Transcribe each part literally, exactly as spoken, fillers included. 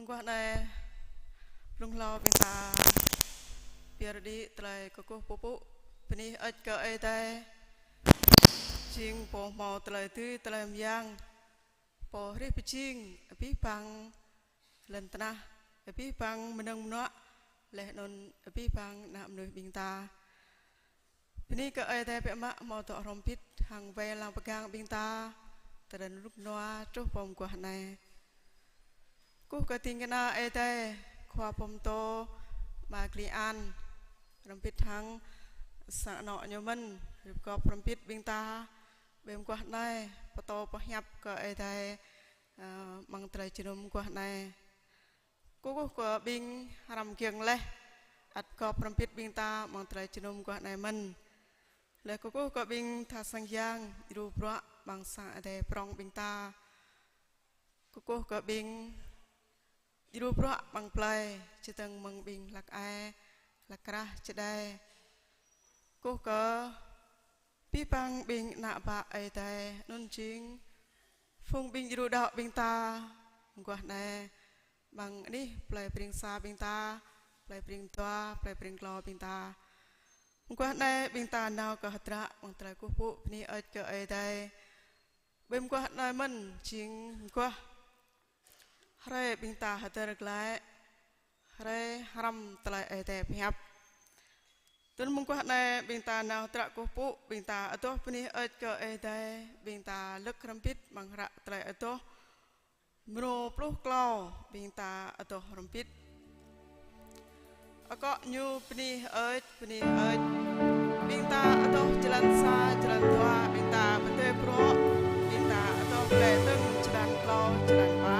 Mơguah anai, blung hlâo ƀing ta pơyơr đĭ tơlơi kơkuh pơpŭ bơni hơơč kơ Ơi Adai, jing pô hmâo tơlơi dưi tơlơi mơyang, pô hrih pơjing abih bang lŏn tơnah, abih bang mơnơ̆ng mơnuă, laih anŭn abih bang ană mơnuih ƀing ta. Bơni kơ Ơi Adai biă mă hmâo dŏ hrŏm hơbĭt hăng wai lăng pơgang ƀing ta, tơdơi rơnŭk rơnua truh pơ mơguah anai. Kơkuh kơ ding kơna Ơi Adai, khua pơtô Ama Kli An, hrŏm hơbĭt hăng sang anŏ ñu mơ̆n, rơp gŏp hrŏm hơbĭt ƀing ta, ƀơi mơguah anai, pơtô pơhiăp kơ Ơi Adai, ơ, amăng tơlơi jơnum mơguah anai. Kơkuh kơ ƀing hrăm giŏng laih, ăt gŏp hrŏm hơbĭt ƀing ta amăng tơlơi jơnum mơguah anai mơ̆n. Laih kơkuh kơ ƀing tha sang yang, djru bruă amăng sang adai prŏng ƀing ta. Kơkuh kơ ƀing djru bruă amăng plơi, čơdơ̆ng mơ̆ng ƀing hlăk ai, hlăk krah čơđai. Kơkuh kơ abih bang ƀing ană bă Ơi Adai, anŭn jing phung ƀing djru đaŏ ƀing ta, mơguah anai, amăng anih plơi Pring Sa ƀing ta, plơi Pring Dua, plơi Pring Klâo ƀing ta. Mơguah anai ƀing ta nao kơ hơdră amăng tơlơi kơkuh pơpŭ bơni hơơč kơ Ơi Adai. Ƀơi mơguah anai mơ̆n jing mơguah hrơi ƀing ta hơdơr glaĭ, hrơi hrăm tơlơi Ơi Adai pơhiăp. Tui anŭn mơguah anai ƀing ta nao hơdră kơkuh pơpŭ, ƀing ta adoh bơni hơơč kơ Ơi Adai, ƀing ta lơ̆k hrŏm hơbĭt amăng hră tơlơi adoh mrô pluh klâo, ƀing ta adoh hrŏm hơbĭt. Akŏ ñu bơni hơơč, bơni hơơč. Ƀing ta adoh jơlan sa, jơlan dua, ƀing ta pơdơi bruă, ƀing ta adoh glaĭ dơ̆ng jơlan klâo, jơlan pă.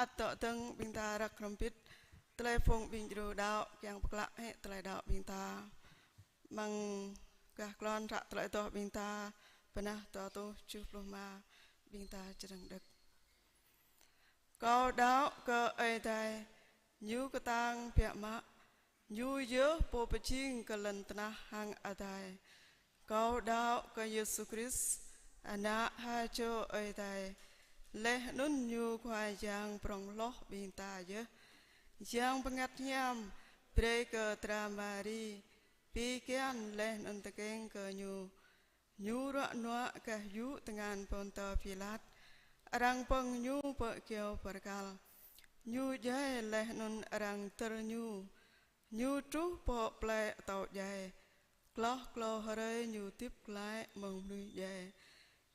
ăt dŏ dơ̆ng ƀing ta răk hrŏm hơbĭt tơlơi phung ƀing djru đaŏ kiăng pơklă hĭ tơlơi đaŏ ƀing ta. Amăng gah klon hră tơlơi adoh ƀing ta bơnah dua rơtuh tơjuh pluh rơma, ƀing ta čơdơ̆ng đŏk. Kâo đaŏ kơ Ơi Adai, Ñu kơtang biă mă, Ñu yơh Pô pơjing kơ lŏn tơnah hăng adai. Kâo đaŏ kơ Yêsu Krist, Ană ha čô Ơi Adai, laih anŭn Ñu Khua Yang prŏng hloh ƀing ta yơh. Yang Bơngăt Hiam brơi kơ dra Mari pi kian laih anŭn tơkeng kơ Ñu. Ñu ruă nuă gah yŭ tơngan Pôntơ Pilat, arăng pơ̆ng Ñu pơ kyâo bơrkal. Ñu djai laih anŭn arăng dơr Ñu. Ñu truh pơ plơi atâo djai. Hloh klâo hrơi Ñu hơdip glaĭ mơ̆ng mơnuih djai.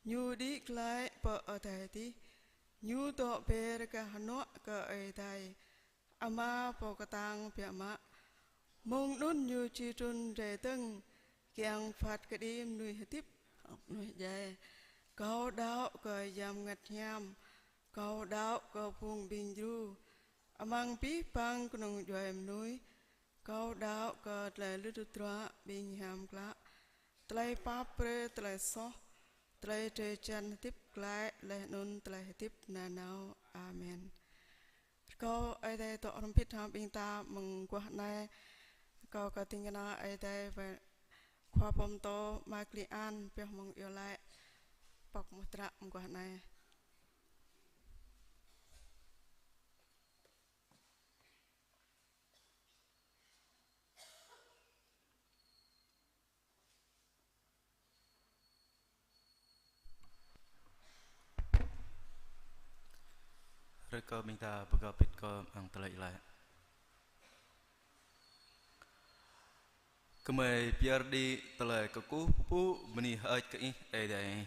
Ñu đĭ glaĭ pơ adai adih. Ñu dŏ ber gah hơnuă kơ Ơi Adai Ama Pô kơtang biă mă. Mông anŭn Ñu či trŭn rai dơ̆ng, kiăng phat kơđi mơnuih hơdip, mơnuih djai. Kâo đaŏ kơ Yang Bơngăt Hiam. Kâo đaŏ kơ phung ƀing djru amăng abih bang kơnung djuai mơnuih. Kâo đaŏ kơ tơlơi lŭt tơdruă ƀing hiam klă, tơlơi pap brơi tơlơi soh, tơlơi drơi jan hơdip glaĭ laih anŭn tơlơi hơdip nanao. Amen. Rơkâo Ơi Adai dŏ hrŏm hơbĭt hăng ƀing ta mơguah anai. Rơkâo kơ ding kơna Ơi Adai wai Khua Pơtô Ama Kli An pioh mơ̆ng iâu laĭ pŏk mơdră mơguah anai. Rơkâo ƀing ta pơgop hơbĭt kơ amăng tơlơi iâu laĭ. Gơmơi pơyơr đĭ tơlơi kơkuh pơpŭ bơni hơơč kơ Ih Ơi Adai.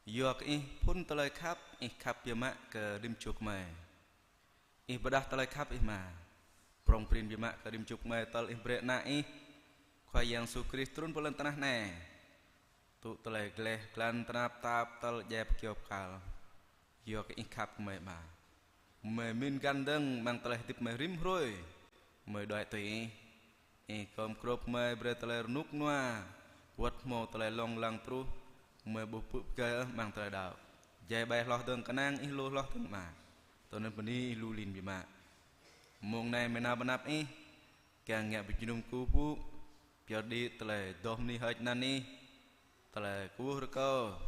Yua kơ Ih phŭn tơlơi khăp, Ih khăp biă mă kơ rĭm čô gơmơi. Ih pơrơđah tơlơi khăp Ih Ama. Prŏng prin biă mă kơ rĭm čô gơmơi tơl Ih brơi Ană Ih, Khua Yang Yêsu Krist trŭn pơ lŏn tơnah anai. Tŭ tơlơi gleh glan tơnap tap tơl djai pơ kyâo bơrkal. Yua kơ Ih khăp gơmơi Ama. Gơmơi mĭn găn dơ̆ng amăng tơlơi hơdip gơmơi rĭm hrơi. Gơmơi đuaĭ tui Ih. Ih gum grŏp gơmơi brơi tơlơi rơnŭk rơnua, wơ̆t hmâo tơlơi lông lăng truh, gơmơi ƀu pơpŭ pơgơi ôh amăng tơlơi đaŏ. Jai ƀai hloh dơ̆ng kơnang Ih lu hloh dơ̆ng Ama. Tui anŭn bơni Ih lu lin biă mă. Mông anai gơmơi nao pơ anăp Ih, kiăng ngă ƀing jơnum kơkuh pơpŭ, pơyơr đĭ tơlơi adoh bơni hơơč anăn Ih, tơlơi kơkuh rơkâo,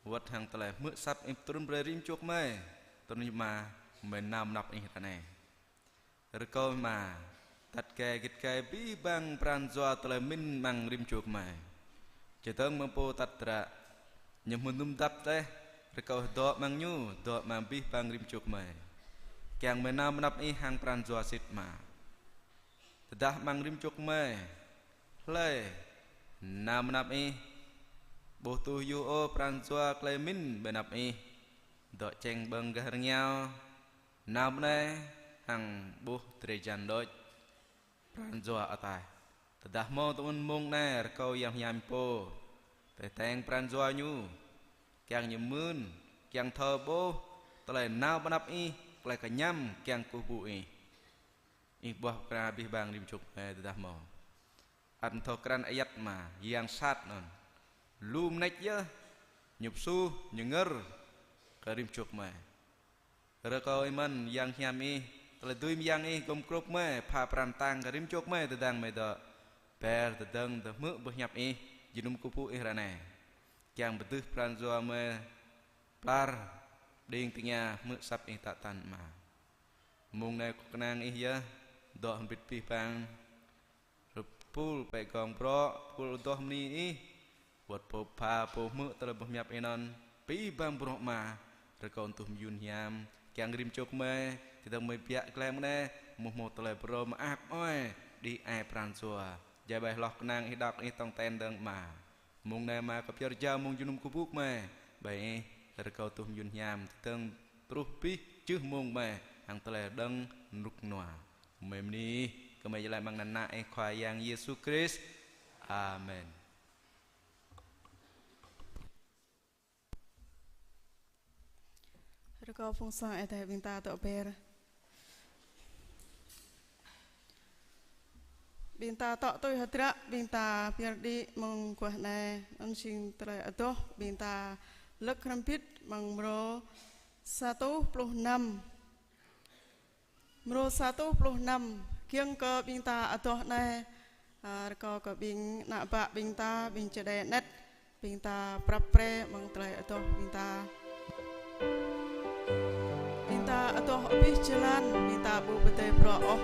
wơ̆t hăng tơlơi hmư̆ asăp Ih pơtrŭn brơi rĭm čô gơmơi, tui anŭn Ama, gơmơi nao pơ anăp Ih ră anai. Rơkâo Ama, atăt gai git gai abih bang pran jua tơlơi mĭn amăng rĭm čô gơmơi. Čơdơ̆ng mơ̆ng pô atăt ră, ñu hmư̆ num dăp tĕh, rơkâo dŏ amăng ñu, dŏ amăng abih bang rĭm čô gơmơi. Kiăng gơmơi nao pơ anăp Ih hăng pran jua sĭt Ama. Tơdah amăng rĭm čô gơmơi, hlơi nao pơ anăp Ih, ƀu tuh yua ôh pran jua tơlơi mĭn ƀơi anăp Ih, dŏ čeng ƀơ̆ng gah rơngiao, nao pơ anai hăng ƀuh drơi jan đôč, pran jua ataih. Tơdah hmâo tui anŭn mông anai rơkâo Yang Hiam Pô tơteng pran jua ñu, kiăng ñu mưn, kiăng thâo ƀuh tơlơi nao pơ anăp Ih, tơlơi kơñăm kiăng kơkuh pơpŭ Ih. Ih ƀuah pơkra abih bang rĭm čô gơmơi tơdah hmâo. Ăt thâo krăn ayăt Ama, yang sat anŭn. Lu mơneč yơh, ñu pơsuh, ñu ngơr kơ rĭm čô gơmơi. Rơkâo Ih mơ̆n, Yang Hiam Ih, tơlơi dưi mơyang Ih gum grŏp gơmơi, pha pran kơtang kơ rĭm čô gơmơi tơdang gơmơi dŏ ber tơdơ̆ng tơhmư̆ boh hiăp Ih, jơnum kơkuh pơpŭ Ih ră anai. Kiăng pơdưh pran jua gơmơi pơlar, đing tơngia hmư̆ asăp Ih tă tăn Ama. Mông anai kơnang Ih yơh, dŏ hơbĭt abih bang, rơpul pĕ gong brŏ, pul adoh bơni Ih, wơ̆t pô pha, pô hmư̆ tơlơi boh hiăp Ih anŭn, abih bang bruă Ama, rơkâo tuh mơyun hiam, kiăng rĭm čô gơmơi, čơdơ̆ng gơmơi biă glaĭ mơ̆ng anai, mơ̆ hmâo tơlơi phrâo mơak mơai, đĭ ai pran jua. Jai ƀai hloh kơnang Ih đaŏ Ih tong ten dơ̆ng Ama. Mông anai Ama kơ pơyơr jao mông jơnum kơkuh pơpŭ gơmơi, ƀai Ih, rơkâo tuh mơyun hiam, čơdơ̆ng truh abih jưh mông gơmơi, hăng tơlơi dơ̆ng rơnŭk rơnua. Gơmơi bơni Ih, gơmơi iâu laĭ amăng anăn Ană Ih Khua Yang Yêsu Krist. Amen. Rơkâo phung sang Ơi Adai ƀing ta dŏ ber. Ƀing ta dŏ tui hơdră, ƀing ta pơyơr đĭ mơ̆ng guah anai, anŭn jing tơlơi adoh, ƀing ta lơ̆k hrŏm hơbĭt mơ̆ng mrô sa rơtuh pluh năm. Mrô sa rơtuh pluh năm, kiăng kơ ƀing ta adoh anai, a, rơkâo kơ ƀing ană bă ƀing ta, ƀing čơđai anet, ƀing ta prăp pre mơ̆ng tơlơi adoh ƀing ta. Ƀing ta adoh abih jơlan, ƀing ta ƀu pơdơi bruă ôh.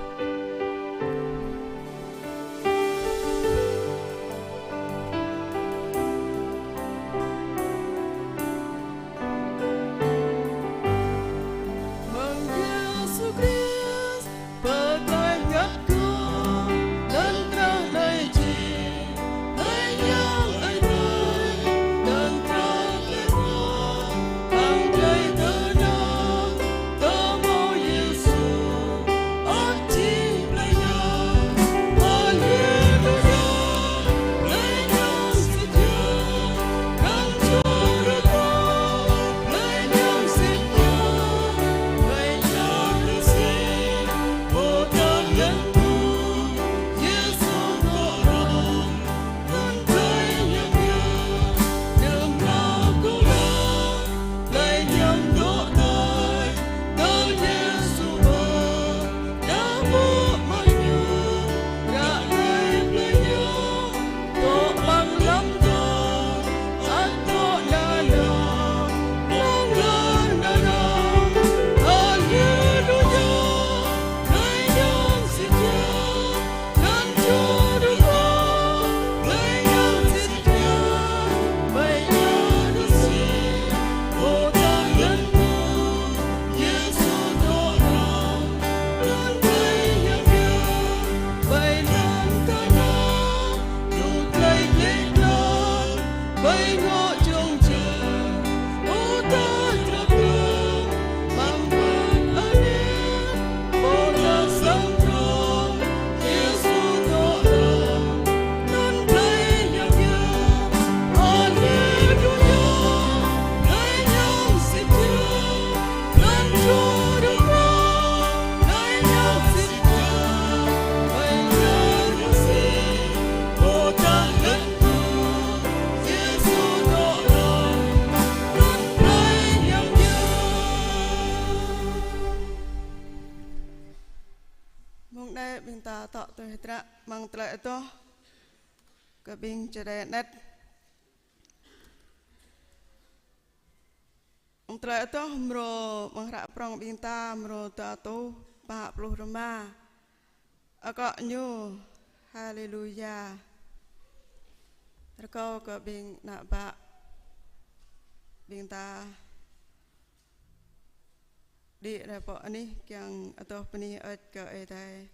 Mơ̆ng Yêsu Krist, pơklaih ngăt kơ, lŏn tơnah anai jing, anai Yang Adai, lŏn tơnah anai kơ, hăng tơlơi tơnap, tơhmâo Yêsu, ăt jing plei Yang. Haleluya, plei Yang setia, kăn čô rơkâo, plei Yang setia, plei Yang rơsĭ, pô dŏ lŏn tơnah, Yêsu dŏ hrŏm. Anŭn plei Yang yơh, đơ̆m nao kơ lŏn, plei Yang dŏ dai, tơl Yêsu ƀơ̆, đah bŏ mă Ñu, ră anai plei Yang dŏ amăng lăm ta, ăt dŏ nanao, mơ̆ng lŏn nanao. Haleluya, plei Yang setia, kăn čô rơkâo, plei Yang setia, plei Yang rơsĭ, pô dŏ lŏn tơnah, Yêsu dŏ hrŏm. Anŭn plei Yang yơh, plei lŏn tơnah, lu glai glai glai, plei ngŏ čŏng čang, pô dŏ trăp lŏn, amăng pran anai, pô dŏ sang trŏng, Yêsu dŏ hrŏm. Anŭn plei Yang yơh, haleluya, plei Yang setia, kăn čô rơkâo, plei Yang setia, plei Yang rơsĭ, pô dŏ lŏn tơnah, Yêsu dŏ hrŏm. Anŭn plei Yang yơh. Mơ̆ng anai ƀing ta dŏ tui hơdră mơ̆ng tơlơi adoh kơ ƀing čơđai anet. Mơ̆ng tơlơi adoh mrô mơ̆ng hră prŏng ƀing ta mrô dua rơtuh pă pluh rơma. Akŏ ñu, haleluya. Rơkâo kơ ƀing ană bă ƀing ta đĭ rai pơ anih kiăng adoh bơni hơơč kơ Ơi Adai.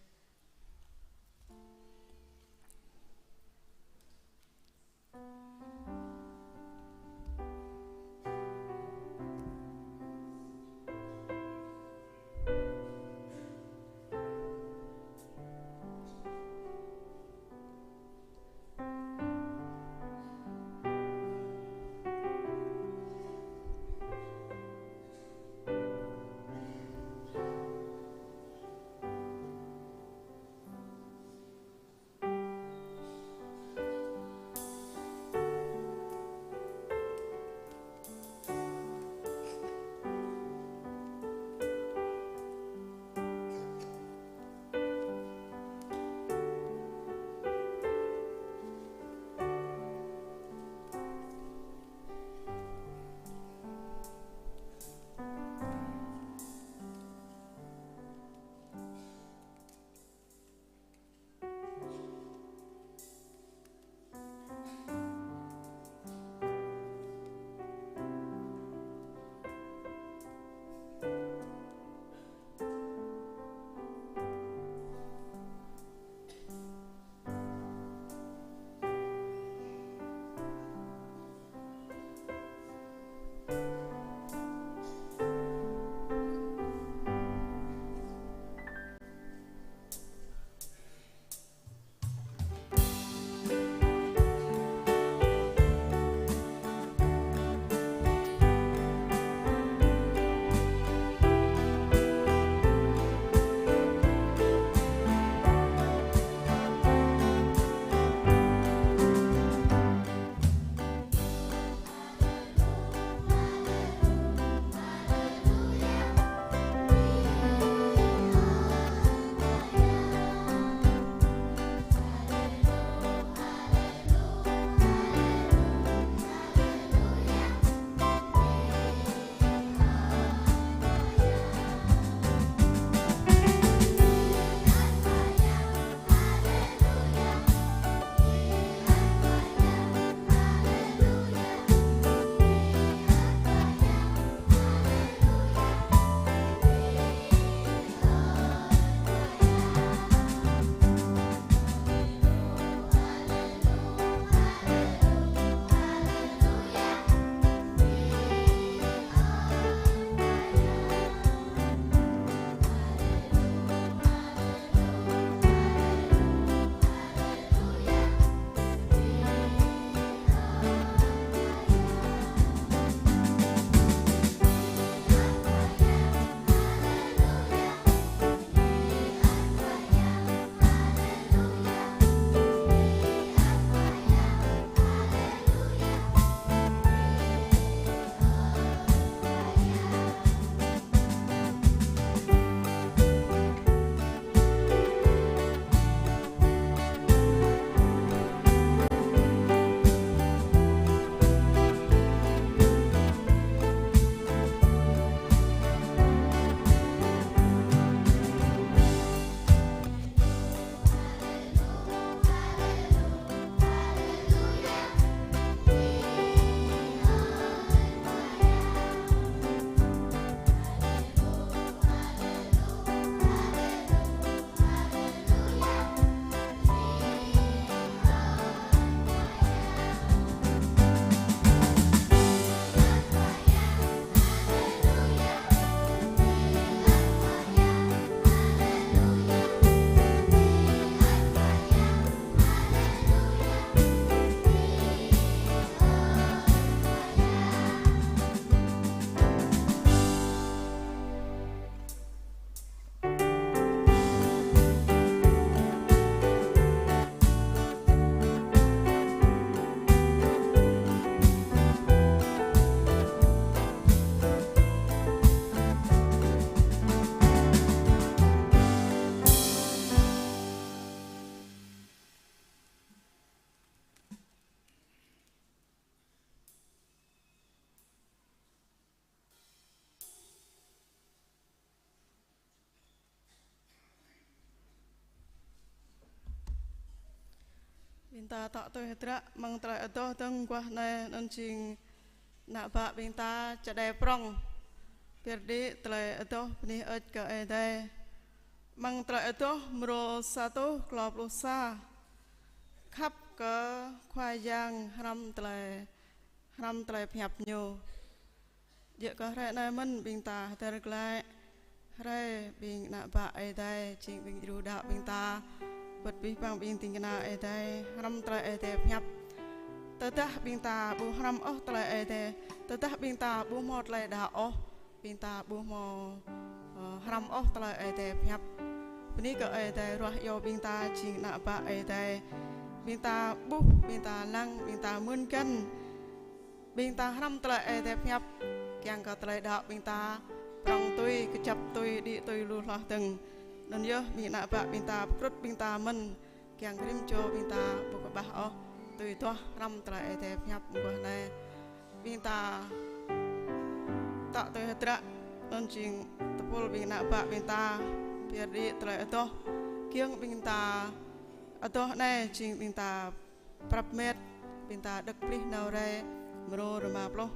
Ƀing ta tŏ tui hơdră amăng tơlơi adoh dơ̆ng mơguah anai, anŭn jing ană bă ƀing ta čơđai prŏng. Pơyơr đĭ tơlơi adoh bơni hơơč kơ Ơi Adai. Amăng tơlơi adoh mrô sa rơtuh klâo pluh sa. Khăp kơ Khua Yang hrŏm tơlơi, hrŏm tơlơi pơhiăp Ñu. Djơ̆ kơ hrơi anai mơ̆n ƀing ta hơdơr glaĭ. Hrơi ƀing ană bă Ơi Adai, jing ƀing djru đaŏ ƀing ta, wơ̆t abih bang ƀing ding kơna Ơi Adai, hrŏm tơlơi Ơi Adai pơhiăp. Tơdah ƀing ta ƀu hrŏm ôh tơlơi Ơi Adai, tơdah ƀing ta ƀu hmâo tơlơi đaŏ ôh, ƀing ta ƀu hmâo, ơ, hrŏm ôh tơlơi Ơi Adai pơhiăp. Bơni kơ Ơi Adai ruah iâu ƀing ta jing ană bă Ơi Adai. Ƀing ta ƀuh, ƀing ta lăng, ƀing ta mưn găn. Ƀing ta hrŏm tơlơi Ơi Adai pơhiăp, kiăng kơ tơlơi đaŏ ƀing ta prŏng tui, kơjăp tui, đĭ tui lu hloh dơ̆ng. Anŭn yơh ƀing ană bă ƀing ta, pơkrŭt ƀing ta mơ̆n, kiăng rĭm čô ƀing ta ƀu kơƀah ôh, tui duah hrŏm tơlơi Ơi Adai pơhiăp mơguah anai. Ƀing ta tŏ tui hơdră, anŭn jing tơpul ƀing ană bă ƀing ta, pơyơr đĭ tơlơi adoh, kiăng ƀing ta adoh anai jing ƀing ta prăp met, ƀing ta đŏk plih nao rai mrô rơma pluh.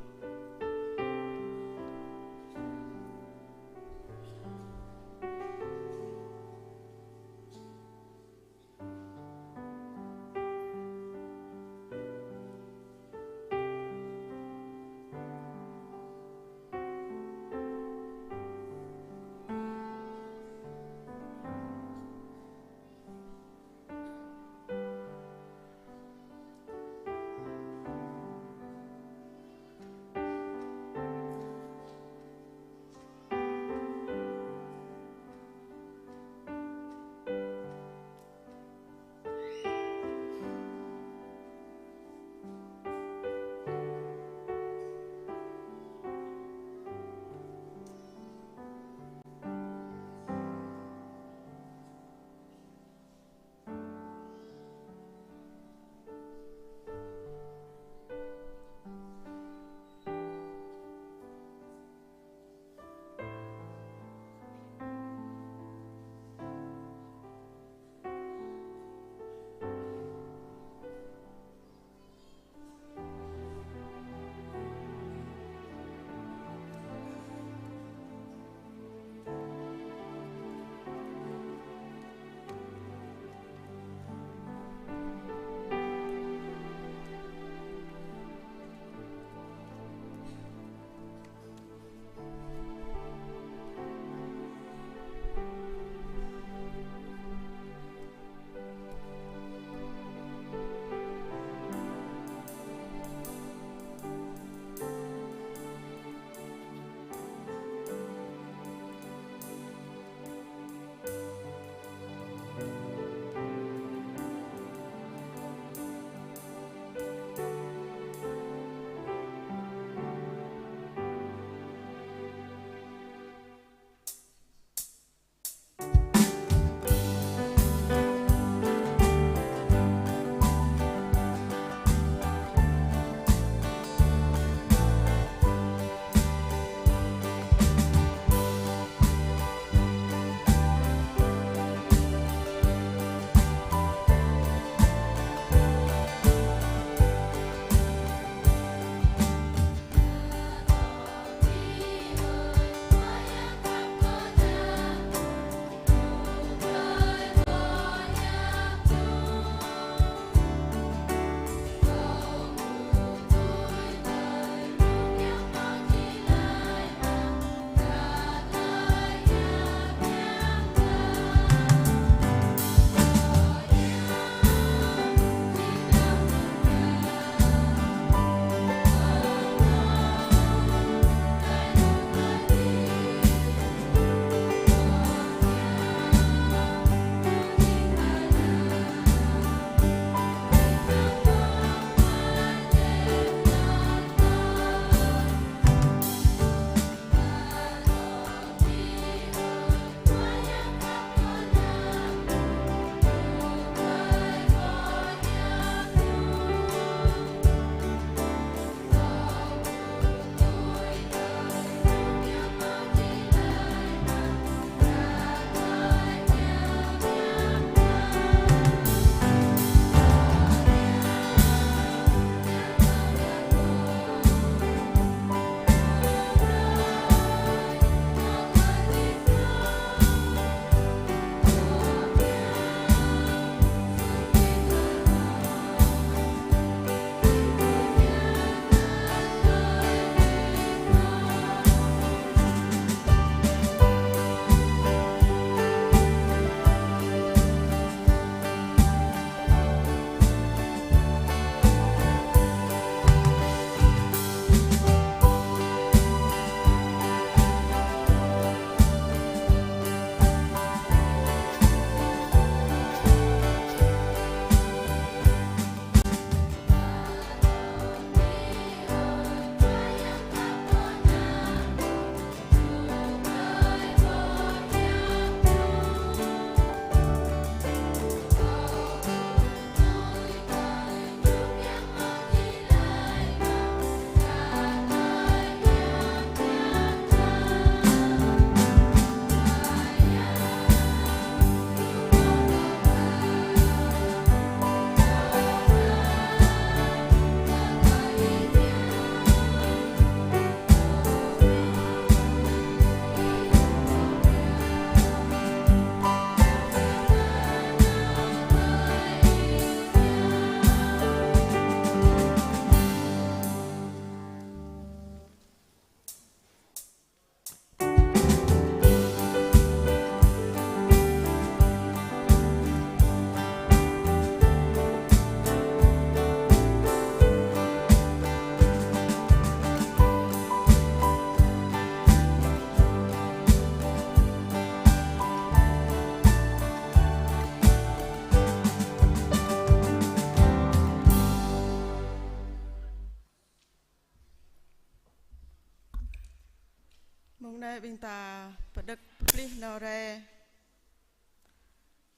Ƀing ta pơđŏk pơplih nao rai.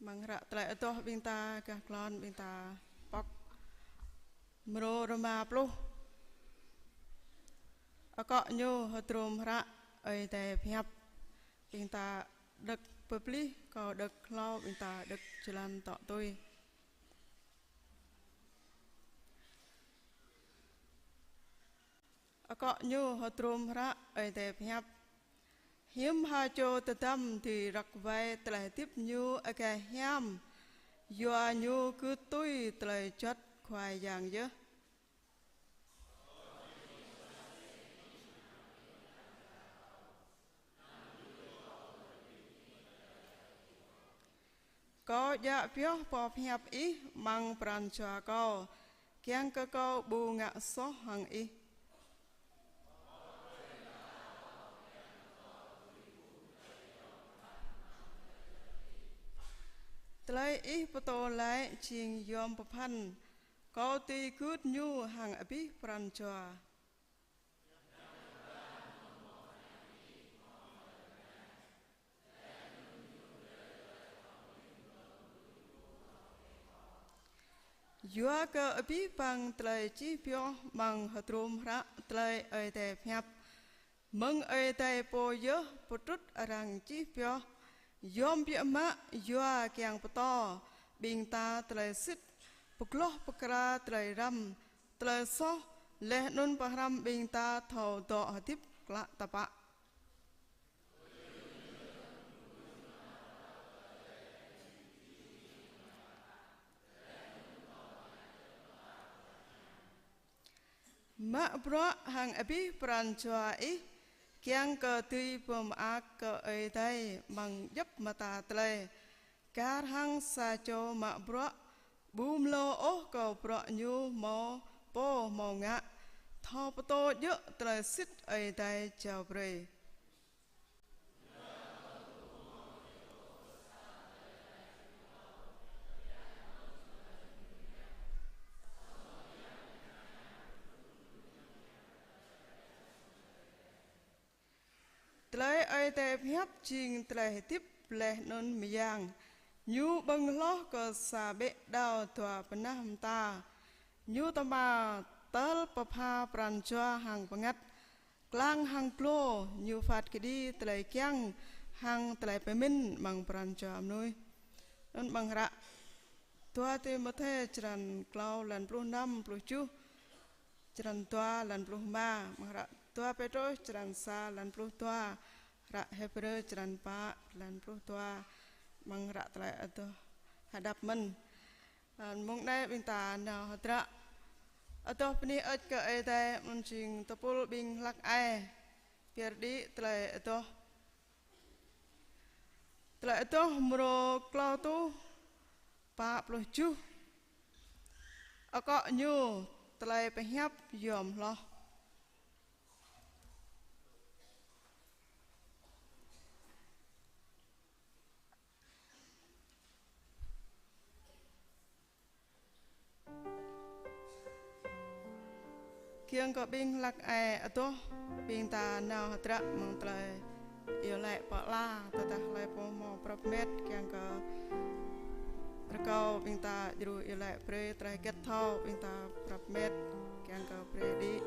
Amăng hră tơlơi adoh ƀing ta gah glŏn ƀing ta pŏk mrô rơma pluh. Akŏ ñu hơdrôm hră Ơi Adai pơhiăp. Ƀing ta đŏk pơplih, kâo đŏk hlâo, ƀing ta đŏk jơlan tŏ tui. Akŏ ñu hơdrôm hră Ơi Adai pơhiăp. Hiư̆m ha čô tơdăm dưi răk wai tơlơi hơdip ñu agaih hiam, yua ñu gưt tui tơlơi juăt Khua Yang yơh. Kâo djă̱ pioh boh pơhiăp ih amăng pran jua kâo, kiăng kơ kâo ƀu ngă soh hăng ih. Tơlơi ih pơtô laĭ jing yom pơphan, kâo dưi gưt ñu hăng abih pran jua. Yua kơ abih bang tơlơi čih pioh amăng hơdrôm hră tơlơi Ơi Adai pơhiăp, mơ̆ng Ơi Adai pô yơh pơtrŭt arăng čih pioh, yom biă mă yua kiăng pơtô ƀing ta tơlơi sĭt, pơgloh pơkra tơlơi răm, tơlơi soh, laih anŭn pơhrăm ƀing ta thâo dŏ hơdip klă tơpă. Mă bruă hăng abih pran jua ih, kiăng kơ dưi pơmơak kơ Ơi Adai amăng djŏp mơta tơlơi. Kar hăng sa čô mă bruă, ƀu mlâo ôh kơ bruă ñu hmâo pô hmâo ngă, thâo pơtô djơ̆ tơlơi sĭt Ơi Adai jao brơi. Tơlơi Ơi Adai pơhiăp jing tơlơi hơdip laih anŭn mơyang. Ñu ƀơ̆ng hloh kơ sa ƀĕ đao dua bơnah mơta. Ñu tơma tơl pơpha pran jua hăng bơngăt, klang hăng glô, ñu phat kơđi tơlơi kiăng hăng tơlơi pơmĭn amăng pran jua mơnuih. Anŭn amăng hră dua Timôthê črăn klâo lan pluh năm, pluh tơjuh, črăn dua lan pluh rơma, amăng hră dua Pêtrôs črăn sa lan pluh dua, hră Hêbrơ črăn pă lan pluh dua, amăng hră tơlơi adoh hơđăp mơ̆n. Ơ, mông anai ƀing ta nao hơdră adoh bơni hơơč kơ Ơi Adai, mơ̆n jing tơpul ƀing hlăk ai, pơyơr đĭ tơlơi adoh. Tơlơi adoh mrô klâo rơtuh pă pluh tơjuh. Akŏ ñu tơlơi pơhiăp yom hloh. Kiăng kơ ƀing hlăk ai adoh, ƀing ta nao hơdră mơ̆ng tơlơi iâu laĭ pơala, tơdah hlơi pô hmâo prăp met, kiăng kơ rơkâo ƀing ta djru iâu laĭ brơi, tơlơi hơget thâo ƀing ta prăp met, kiăng kơ brơi đĭ.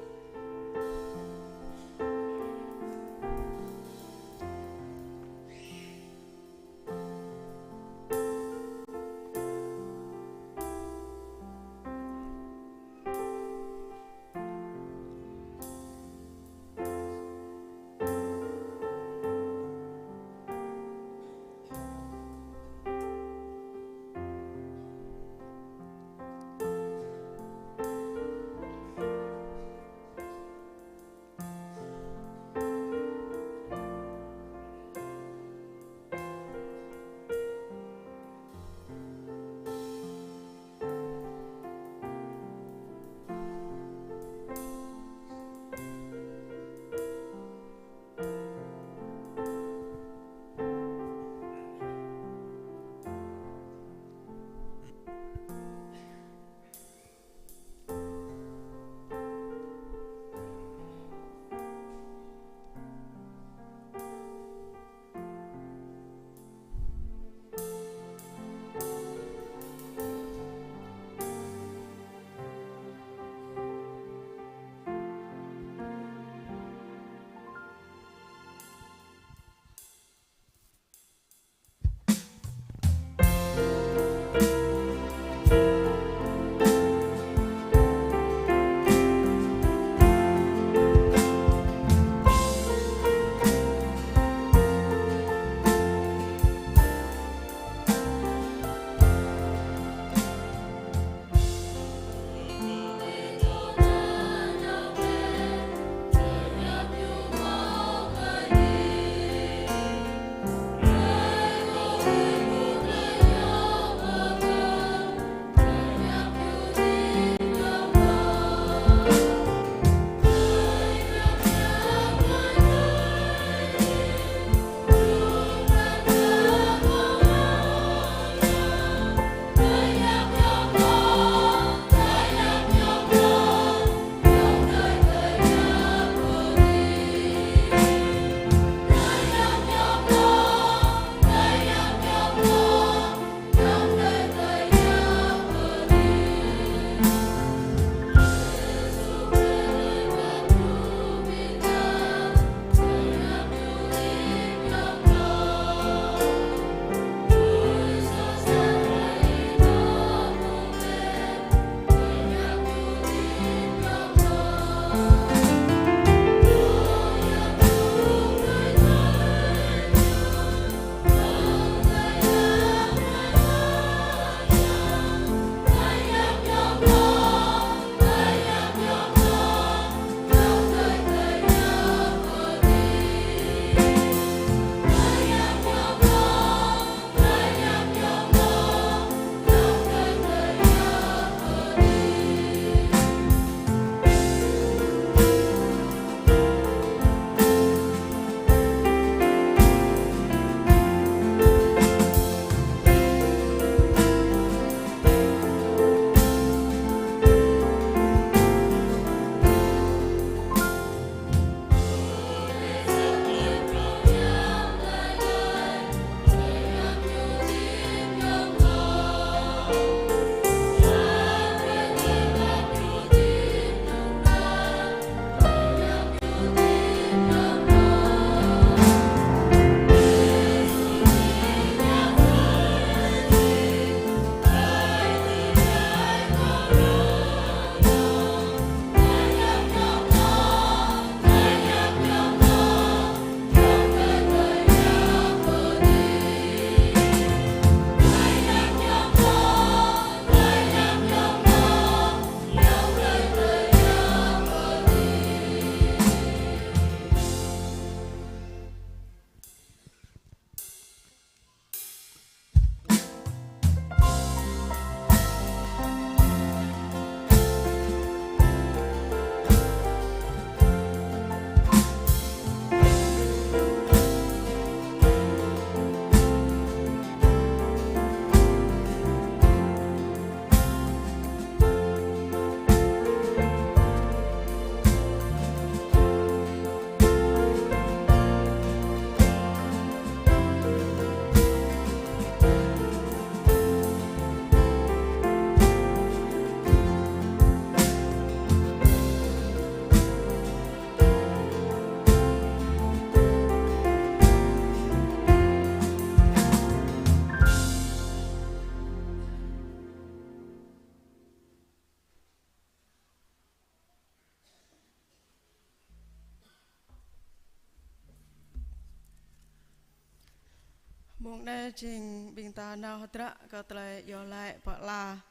Mông anai jing ƀing ta nao hơdră kơ tơlơi iâu laĭ pơala.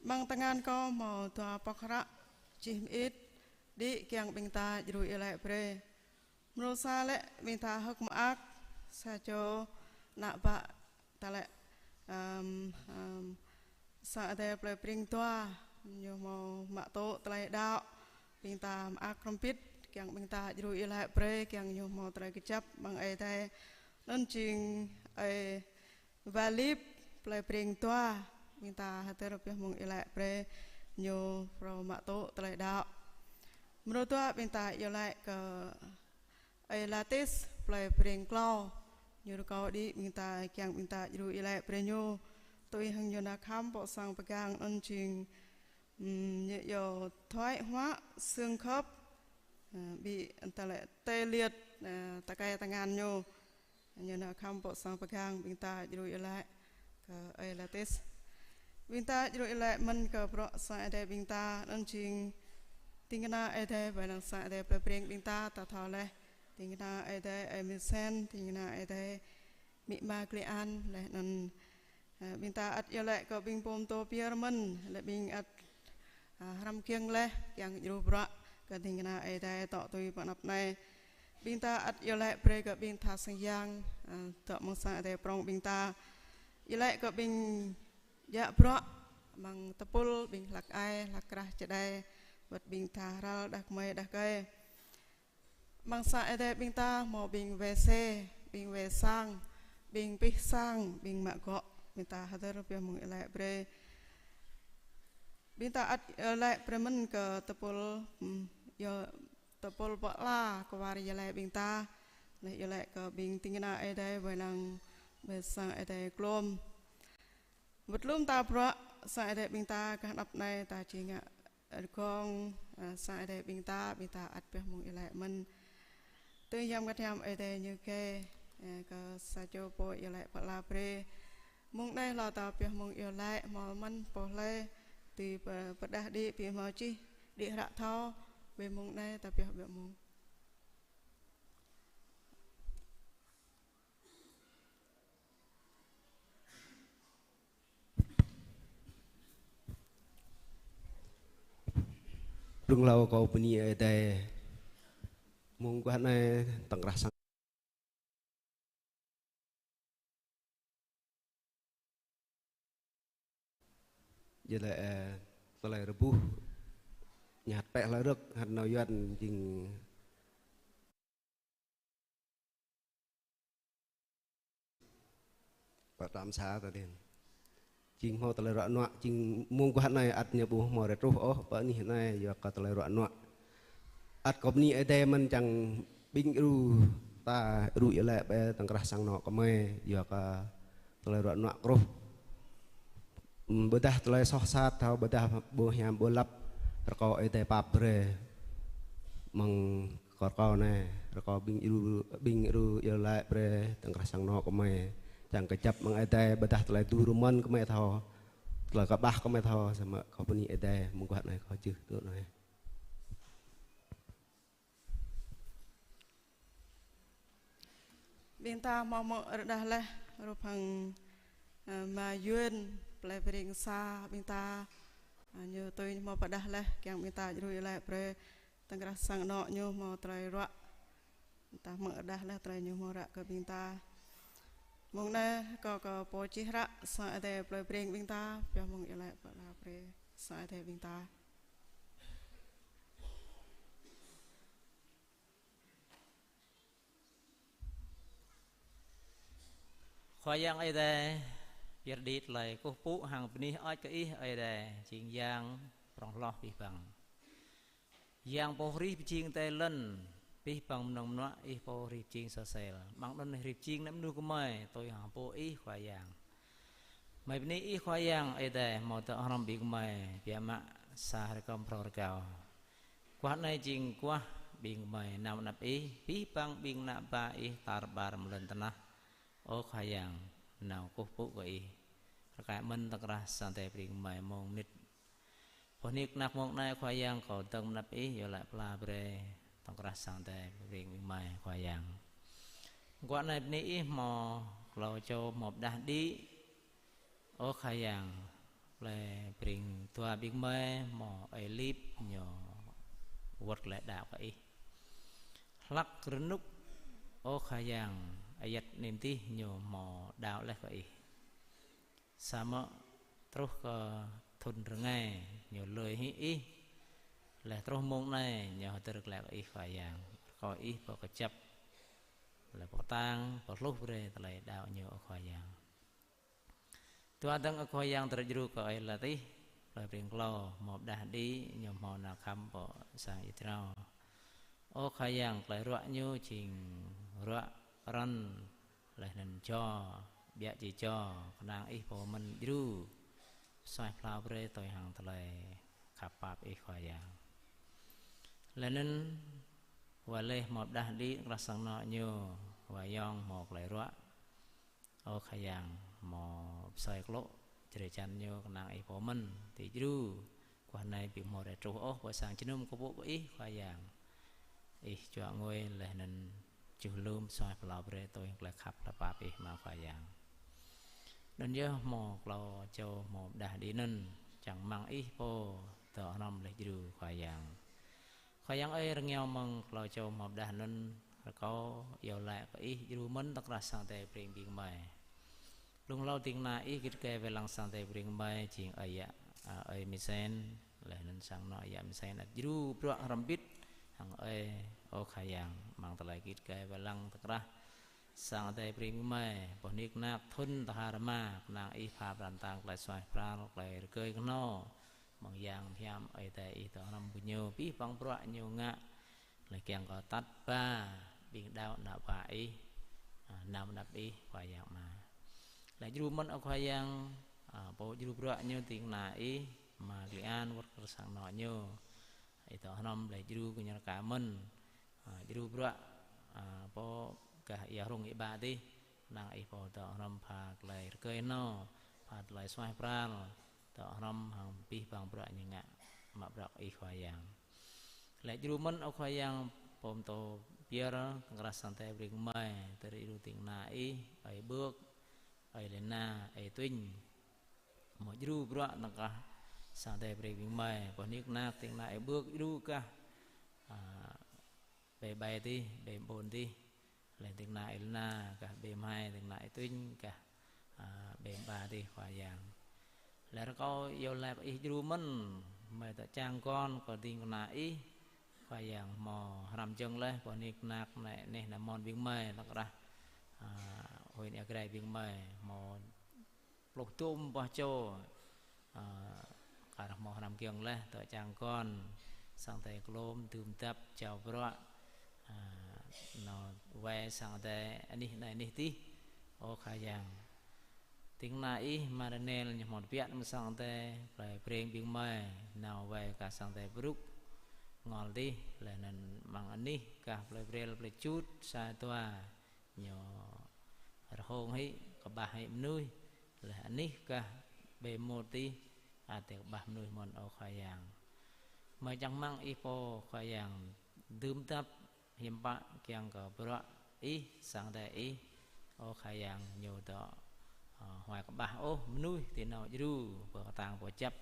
Amăng tơngan kâo hmâo dua pŏk hră čih mơit, đĭ kiăng ƀing ta djru iâu laĭ brơi. Mrô sa lĕ ƀing ta hơ̆k mơak, sa čô ană bă ta lĕ, ăm, ăm, sang Ơi Adai plei Breng Dua, ñu hmâo mă tŭ tơlơi đaŏ, ƀing ta mơak hrŏm hơbĭt, kiăng ƀing ta djru iâu laĭ brơi, kiăng ñu hmâo tơlơi kơjăp amăng Ơi Adai. Anŭn jing ơi Walip, plei Breng Dua, ƀing ta hơdơr pioh mông iâu laĭ brơi, ñu phrâo mă tŭ tơlơi đaŏ. Mrô dua ƀing ta iâu laĭ kơ ơi Latis, plei Breng Klâo, ñu rơkâo đĭ ƀing ta, kiăng ƀing ta djru iâu laĭ brơi ñu. Tui hăng ñu nao khăm pơ sang pơgang anŭn jing, ừm, ñu iâu thoái hóa xương khớp, ơ, bị tê liệt, ơ, tơkai tơngan ñu. Ñu nao khăm pơ sang pơgang, ƀing ta djru iâu laĭ kơ ơi Latis. Ƀing ta djru iâu laĭ mơ̆n kơ bruă sang Ơi Adai ƀing ta, anŭn jing ding kơna Ơi Adai wai lăng sang Ơi Adai plei Breng ƀing ta, ta thâo laih. Ding kơna Ơi Adai ơi Misen, ding kơna Ơi Adai amĭ ama Klei An, laih anŭn, ơ, ƀing ta ăt iâu laĭ kơ ƀing pô pơtô pơyơr mơ̆n, laih ƀing ăt, ơ, hrăm kiăng laih, kiăng djru bruă kơ ding kơna Ơi Adai tŏ tui pơ anăp anai. Ƀing ta ăt iâu laĭ brơi kơ ƀing tha sang yang, ơ, dŏ amăng sang Ơi Adai prŏng ƀing ta. Iâu laĭ kơ ƀing djă bruă amăng tơpul, ƀing hlăk ai, hlăk krah čơđai, wơ̆t ƀing tha hral đah kơmơi đah kơi. Amăng sang Ơi Adai ƀing ta hmâo ƀing wai se, ƀing wai sang, ƀing pih sang, ƀing mă gŏ, ƀing ta hơdơr pioh mông iâu laĭ brơi. Ƀing ta ăt iâu laĭ brơi mơ̆n kơ tơpul, ưm, iâu, tơpul pơala kwar iâu laĭ ƀing ta, laih iâu laĭ kơ ƀing ding kơna Ơi Adai wai lăng ƀơi sang Ơi Adai Klôm. Wơ̆t lŏm ta bruă sang Ơi Adai ƀing ta gah anăp anai ta či ngă rơgong, ơ, sang Ơi Adai ƀing ta, ƀing ta ăt pioh mông iâu laĭ mơ̆n. Tui hiam kơt hiam Ơi Adai ñu geh, ơ, kơ sa čô pô iâu laĭ pơala brơi. Mông anai hlâo ta pioh mông iâu laĭ hmâo mơ̆n pô hlơi, tui pơ-, pơrơđah đĭ ƀing hmâo čih đĭ hră thâo, ƀơi mông anai ta pioh ƀiă mông. Blung hlâo kâo bơni Ơi Adai. Mông guah anai tŏng krah sang. Jing lĕ, ơ, tơlơi rơbuh. Ñu hăt pĕ hlơi rơ̆k, hăt nao yuan jing pơ tram sa ta đen. Jing hmâo tơlơi ruă nuă, jing mông guah anai ăt ñu ƀu hmâo rai truh ôh, pơ anih anai yua kơ tơlơi ruă nuă. Ăt kâo bơni Ơi Adai mơ̆n čang ƀing djru ta djru iâu laĭ ƀơi tŏng krah sang anŏ kơmơi, yua kơ tơlơi ruă nuă kruh. Ưm, ƀôdah tơlơi soh sat thâo, ƀôdah ƀu hiam ƀu lăp, rơkâo Ơi Adai pap brơi. Mơ̆ng kâo rơkâo anai, rơkâo ƀing djru, ƀing djru iâu laĭ brơi tŏng krah sang anŏ kơmơi. Čang kơjăp mơ̆ng Ơi Adai, ƀôdah tơlơi tŭ rơmơn kơmơi thâo, tơlơi kơƀah kơmơi thâo, samơ̆ kâo bơni Ơi Adai, mơguah anai kâo čih tui anai. Ƀing ta hmâo mơ̆ rơđah laih, rup hăng, ơ, Ma Yuan, plei Breng Sa, ƀing ta, ơ, ñu tui ñu hmâo pơrơđah laih, kiăng ƀing ta djru iâu laĭ brơi, tŏng krah sang anŏ ñu hmâo tơlơi ruă. Ƀing ta hmâo rơđah laih tơlơi ñu hmâo ră kơ ƀing ta. Mông anai kâo kơ pô čih hră sang Ơi Adai plei Breng ƀing ta, pioh mông iâu laĭ pơala brơi sang Ơi Adai ƀing ta. Khua Yang Ơi Adai, pơyơr đĭ tơlơi kơkuh pơpŭ hăng bơni hơơč kơ Ih Ơi Adai, jing Yang prŏng hloh abih bang. Yang pô hrih pơjing adai lŏn, abih bang mơnơ̆ng mơnuă Ih pô hrih pơjing sơsel. Amăng anŭn Ih hrih pơjing ană mơnuih gơmơi, tui hăng pô Ih Khua Yang. Gơmơi bơni Ih Khua Yang Ơi Adai, hmâo dŏ hrŏm ƀing gơmơi, biă mă sa hrơi kơm phrâo rơgao. Guah anai jing guah ƀing gơmơi nao anăp Ih, abih bang ƀing ană bă Ih tar ƀar mơ̆ng lŏn tơnah. Ơ Khua Yang, nao kơkuh pơpŭ kơ Ih. Rơkơi mơ̆n tŏng krah sang Ơi Adai brơi kơ gơmơi mông mơnit. Boh nik năp mông anai Khua Yang kâo dơ̆ng anăp Ih, iâu laĭ pơala brơi tŏng krah sang Ơi Adai brơi kơ gơmơi Khua Yang. Guah anai bơni Ih hmâo Klâo čô hmâo pơđah đĭ. Ơ Khua Yang, plei Pring dua ƀing gơmơi hmâo ơi Lip ñu wơ̆t glaĭ đaŏ kơ Ih. Hlăk rơnŭk, ơ Khua Yang, ayăt anai dih ñu hmâo đaŏ laih kơ Ih. Samơ̆ truh kơ thŭn rơngai ñu lui hĭ Ih. Laih truh mông anai ñu hơdơr glaĭ kơ Ih Khua Yang. Rơkâo Ih pơkơjăp, laih pơkơtang, pơhluh brơi tơlơi đaŏ ñu, ơ Khua Yang. Dua dơ̆ng, ơ Khua Yang, tơlơi djru kơ ơi Latih, plei Pring klâo, hmâo pơđah đĭ, ñu hmâo nao khăm pơ sang Israel. Ơ Khua Yang, tơlơi ruă ñu jing ruă rŏn, laih anŭn jo, ƀiă či jo, kơnang Ih pô mơ̆n djru, suaih phrâo brơi tui hăng tơlơi khăp pap Ih Khua Yang. Laih anŭn wai laih hmâo pơđah đĭ tơkrah sang anŏ ñu, wai yŏng hmâo tơlơi ruă. Ơ Khua Yang, hmâo pơsơi klŏ, čơrơčan ñu kơnang Ih pô mơ̆n, ti djru. Guah anai ƀu hmâo rai truh ôh pơ sang jơnum kơkuh pơpŭ kơ Ih Khua Yang. Ih čuă ngui laih anŭn čuh lŏm suaih pơlâo brơi tui tơlơi khăp tơlơi pap Ih mơ̆ Khua Yang. Anŭn yơh hmâo klâo čô hmâo pơđah đĭ anŭn, čang rơmang Ih pô dŏ hrŏm laih djru Khua Yang. Khua Yang ơi, rơngiao mơ̆ng klâo čô hmâo pơđah anŭn, rơkâo iâu laĭ kơ Ih djru mơ̆n tơkrah sang Ơi Adai Pring ƀing gơmơi. Blung hlâo ding kơna Ih git gai wai lăng sang Ơi Adai Pring gơmơi jing ơi yă, a, ơi Misen, laih anŭn sang anŏ ơi yă Misen ăt djru bruă hrŏm hơbĭt hăng ơi, ơ Khua Yang, amăng tơlơi git gai wai lăng tơkrah sang Ơi Adai Pring ƀing gơmơi, boh nik nak thŭn tơhar rơma, kơnang Ih pha pran kơtang tơlơi suaih pral, tơlơi rơgơi kơhnâo, mơ̆ng yang hiam Ơi Adai Ih dŏ hrŏm gơñu, abih bang bruă ñu ngă, laih kiăng kơ atăt ba ƀing đaŏ ană bă Ih, a, nao anăp Ih Khua Yang Ama. Laih djru mơ̆n ơ Khua Yang, a, pô djru bruă ñu ding kơna Ih, ama Kli An wơ̆t kơ sang anŏ ñu. Ih dŏ hrŏm laih djru kơ ñu rơka mơ̆n. A, djru bruă, a, pô gah ia hrŭng ia ba dih, kơnang Ih pô dŏ hrŏm pha tơlơi rơgơi kơhnâo, pha tơlơi suaih pral, dŏ hrŏm hăng abih bang bruă ñu ngă mă bruă Ih Khua Yang. Laih djru mơ̆n ơ Khua Yang, pô pơtô pơyơr tơkrah sang Ơi Adai Pring gơmơi, tơlơi djru ding kơna Ih, ơi Bưk, ơi Lena, ơi Tuin. Hmâo djru bruă tơkrah sang Ơi Adai Pring ƀing gơmơi, boh nik nak ding kơna ơi Bưk djru kah, a, ƀơi ƀai dih, ƀơi ƀôn dih, laih ding kơna ơi Lena kah ƀơi mơhai, ding kơna ơi Tuin kah, a, ƀơi ba dih Khua Yang. Laih rơkâo iâu laĭ kơ Ih djru mơ̆n, gơmơi dŏ čang kon kơ ding kơna Ih, Khua Yang hmâo hrăm jơ̆ng laih, boh nik nak anai anih ană mơnuih ƀing gơmơi, tơkrah, a, huyện Ia Grai ƀing gơmơi, hmâo pluh dôm boh čô, a, kar hmâo hrăm giŏng laih, dŏ čang kon, sang Ơi Adai klôm, dưm dăp, jao bruă, a, nao wai sang Ơi Adai anih anai anih dih, ơ Khua Yang. Ding kơna Ih, ama Rơnel, ñu hmâo tơbiă mơ̆ng sang Ơi Adai, plei Breng ƀing gơmơi, nao wai kah sang Ơi Adai Bruk, Ngol dih, laih anŭn amăng anih kah plei Brel, plei Čut, Sa Dua, ñu rơhông hĭ, kơƀah hĭ mơnuih, laih anih kah ƀơi môt dih, ăt kơƀah mơnuih mơ̆n ơ Khua Yang. Gơmơi čang rơmang Ih pô Khua Yang dưm dăp hiam pă kiăng kơ bruă Ih, sang Ơi Adai Ih, ơ Khua Yang, ñu dŏ, a, huai kơƀah ôh mơnuih ti nao djru, pơkơtang pơčăp,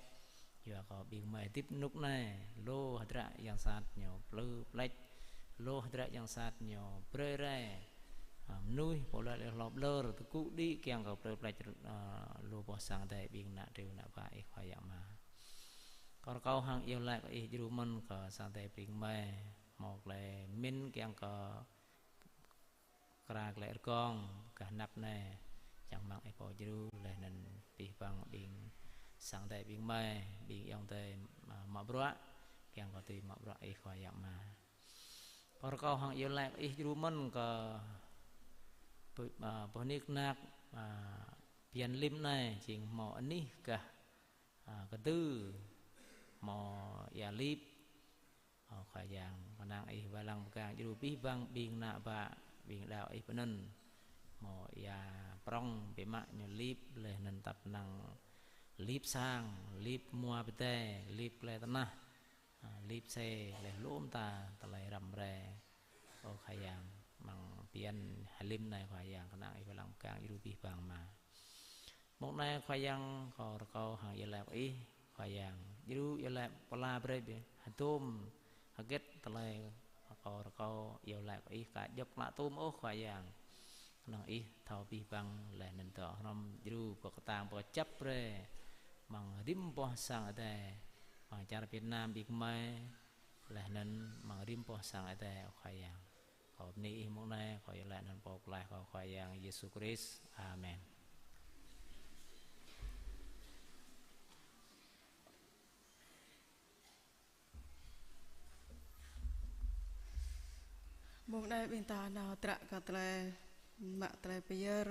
yua kơ ƀing gơmơi hơdip rơnŭk anai, lu hơdră yang sat ñu plư pleč, lu hơdră yang sat ñu brơi rai, a, mơnuih pô lăi lĕ hlô ƀlơr, tơgŭ đĭ kiăng kơ brơi pleč, a, lu boh sang Ơi Adai ƀing ană triu ană bă Ih Khua Yang Ama. Kâo rơkâo hăng iâu laĭ kơ Ih djru mơ̆n kơ sang Ơi Adai Pring gơmơi, hmâo tơlơi pơmĭn kiăng kơ kra tơlơi rơgong gah anăp anai, čang rơmang Ih pô djru, laih anŭn abih bang ƀing sang Ơi Adai Pring gơmơi, ƀing ayŏng adơi, a, mă bruă, kiăng kơ tui mă bruă Ih Khua Yang Ama. Kâo rơkâo hăng iâu laĭ kơ Ih djru mơ̆n kơ, a, boh nik nak, a, bơyan Lim anai, jing hmâo anih kah, a, kơdư, hmâo ia Lip, ơ Khua Yang, kơnang Ih wai lăng pơgang djru abih bang ƀing ană bă, ƀing đaŏ Ih pơ anŭn. Hmâo ia prŏng biă mă ñu Lip, laih anŭn tăp năng Lip sang, Lip mua pơdai, Lip tơlơi tơnah, a, Lip xe, laih lŏm ta tơlơi răm rai. Ơ Khua Yang, amăng Pian hơlim anai Khua Yang, kơnang Ih pơlăng pơgang djru abih bang mơ̆n. Mông anai Khua Yang, kâo rơkâo hăng iâu laĭ kơ Ih, Khua Yang. Djru iâu laĭ pơala brơi bĕ, hơdôm hơget tơlơi kâo rơkâo iâu laĭ kơ Ih aka djŏp klă tŭm ôh Khua Yang. Kơnang Ih thâo abih bang laih anŭn dŏ hrŏm djru pơkơtang pơkơjăp brơi amăng rĭm boh sang Adai, amăng čar Việt Nam ƀing gơmơi, laih anŭn amăng rĭm boh sang Adai, ơ Khua Yang. Kâo bơni Ih mông anai, kâo iâu laĭ anăn Pô Pơklaih kâo Khua Yang Yêsu Krist. Amen. Mông anai ƀing ta nao tră kơ tơlơi, mă tơlơi pơyơr.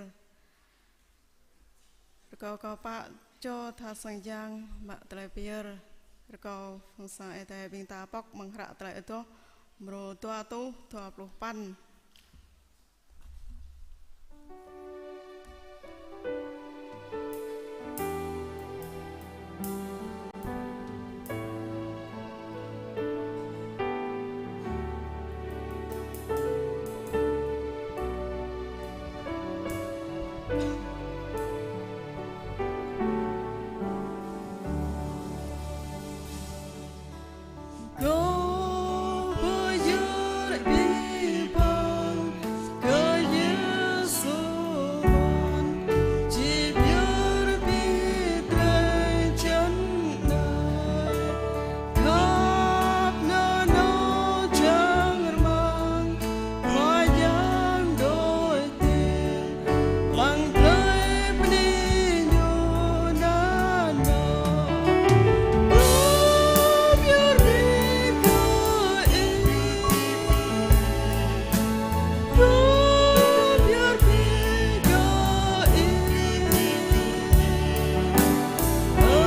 Rơkâo kơ pă čô tha sang yang mă tơlơi pơyơr. Rơkâo phung sang Ơi Adai ƀing ta pŏk amăng hră Tơlơi Adoh, mrô dua rơtuh dua pluh păn. Kâo pơyơr abih bang kơ Yêsu mơ̆n, či pơyơr abih drơi jăn anai. Khăp nanao čang rơmang, Khua Yang đôč. Amăng tơlơi bơni Ñu nanao. Kâo pơyơr abih kơ Ih. Kâo pơyơr abih kơ Ih. Ơ